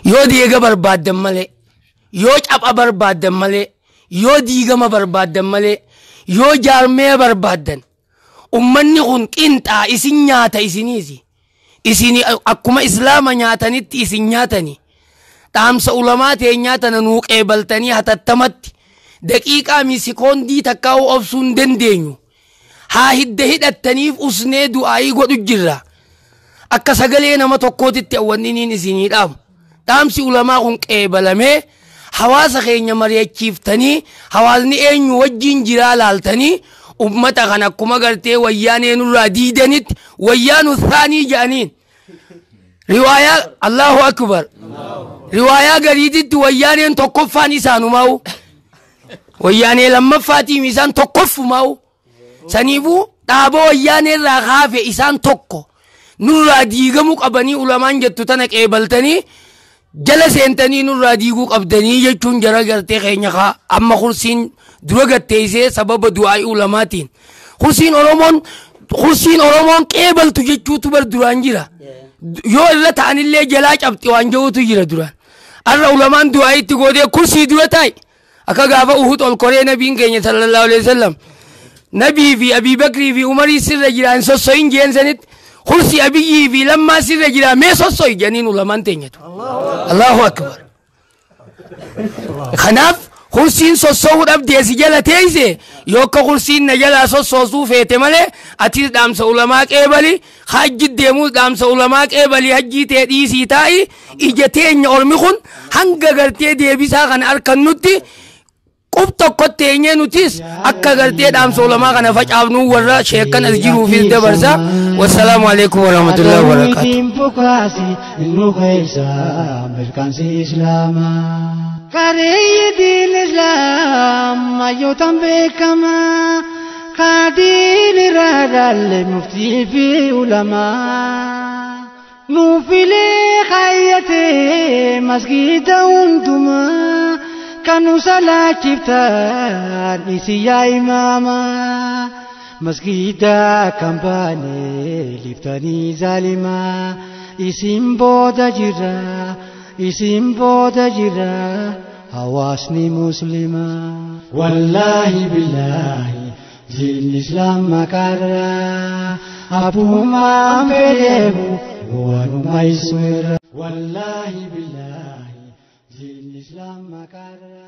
Yoo deega barbaaddan malee, yoo capha barbaaddan malee, yoo diigama barbaaddan malee, yoo jaarmee barbaaddan ummanni kun qinxaa isin nyaata isiniisi. Isin akkuma islaama nyaatanitti isin nyaatanii. Dhaamsa ulamaa teenyaa tana nuu qeebaltanii hatattamatti daqiiqaa mi sikoondii takkaa'uu obsuu hin dandeenyu. Haa hidda hidhattaniif usnee du'aayii godhu jirra. Akka sagalee nama tokkootitti awwanni isinii dhaamu. Dhaamsi ulamaa kun qeebalamee hawaasa keenya mari'achiiftanii hawaasni eenyu wajjin jiraa laaltanii ummata kan akkuma gartee wayyaanee nurraa diidanitti wayyaanu saanii jedhaniin. Riwaayaa Allahu Akbar. Riwaayaa gariititti wayyaaneen tokkoffaan isaanumaa'u. Wayyaanee lammaffaatiif isaan tokkoffumaa'u. Saniifuu dhaaba wayyaanee irraa kaafe isaan tokko. Nurraa diigamuu qabanii ulamaan jettu tana qeebaltanii jala seentanii nurraa diiguu qabdanii jechuun jara gartee keenya kaa amma kursiin dura gatteessee sababa du'aa'ii ulamaatiin. Kursiin Oromoon qeebaltu jechuutu bar duraan jira. Yoo irra ta'anillee jalaa cabxi waan jiruutu jira duraan. Har'a ulamaan du'aa'itti gootee kursii dura taa'i. Akka gaafa Uhud ol koree nabiin keenya sallallahu alaihi wasallam. Nabii fi Abii Bakrii fi Umarii sirra jira hin sosso'in jeen sanitti kursi Abiyyii fi Lammaa sirra jira mee sosso'i jedhaniin ulamaan teenyatu. Allahu Akbar. Kanaaf kursiin sossoo'uu dhabdee si jala teeyse, yookaan kursiin na jalaa sossoosuu feete malee, atis dhaamsa ulamaa qeebali, hajji deemuus dhaamsa ulamaa qeebali, hajjii tee dhiisii taa'i. Ija teenya ormi kun hanga gartee deebisaa kana harkannutti qub tokko teenyee nutis akka gartee dhaamsa ulamaa kana facaafnuu warra sheekkan as jiruufis dabarsa. Wassalaamu alaikum warahmatullahi wabarakaatu. Adawwiitiin bukaasi nu keessa mirkaansi islaamaa. Qareeyyi diin islaam hayyootaan beekamaa. Kaadiin irraa dhaalle muftii fi ulamaa. Nuufilee kaayyatee masgiida hundumaa. Kan nu salaachiftan isin yaa imaamaa. Masgiida kan baane liftanii zaalimaa. Isin booda jira, isin booda jira hawaasni muslimaa. Wallaahi billaahi diinni islaam maqaarraa abbummaan fedheebu waanuma ismirra. Wallaahi billaahi diinni islaam maqaarraa.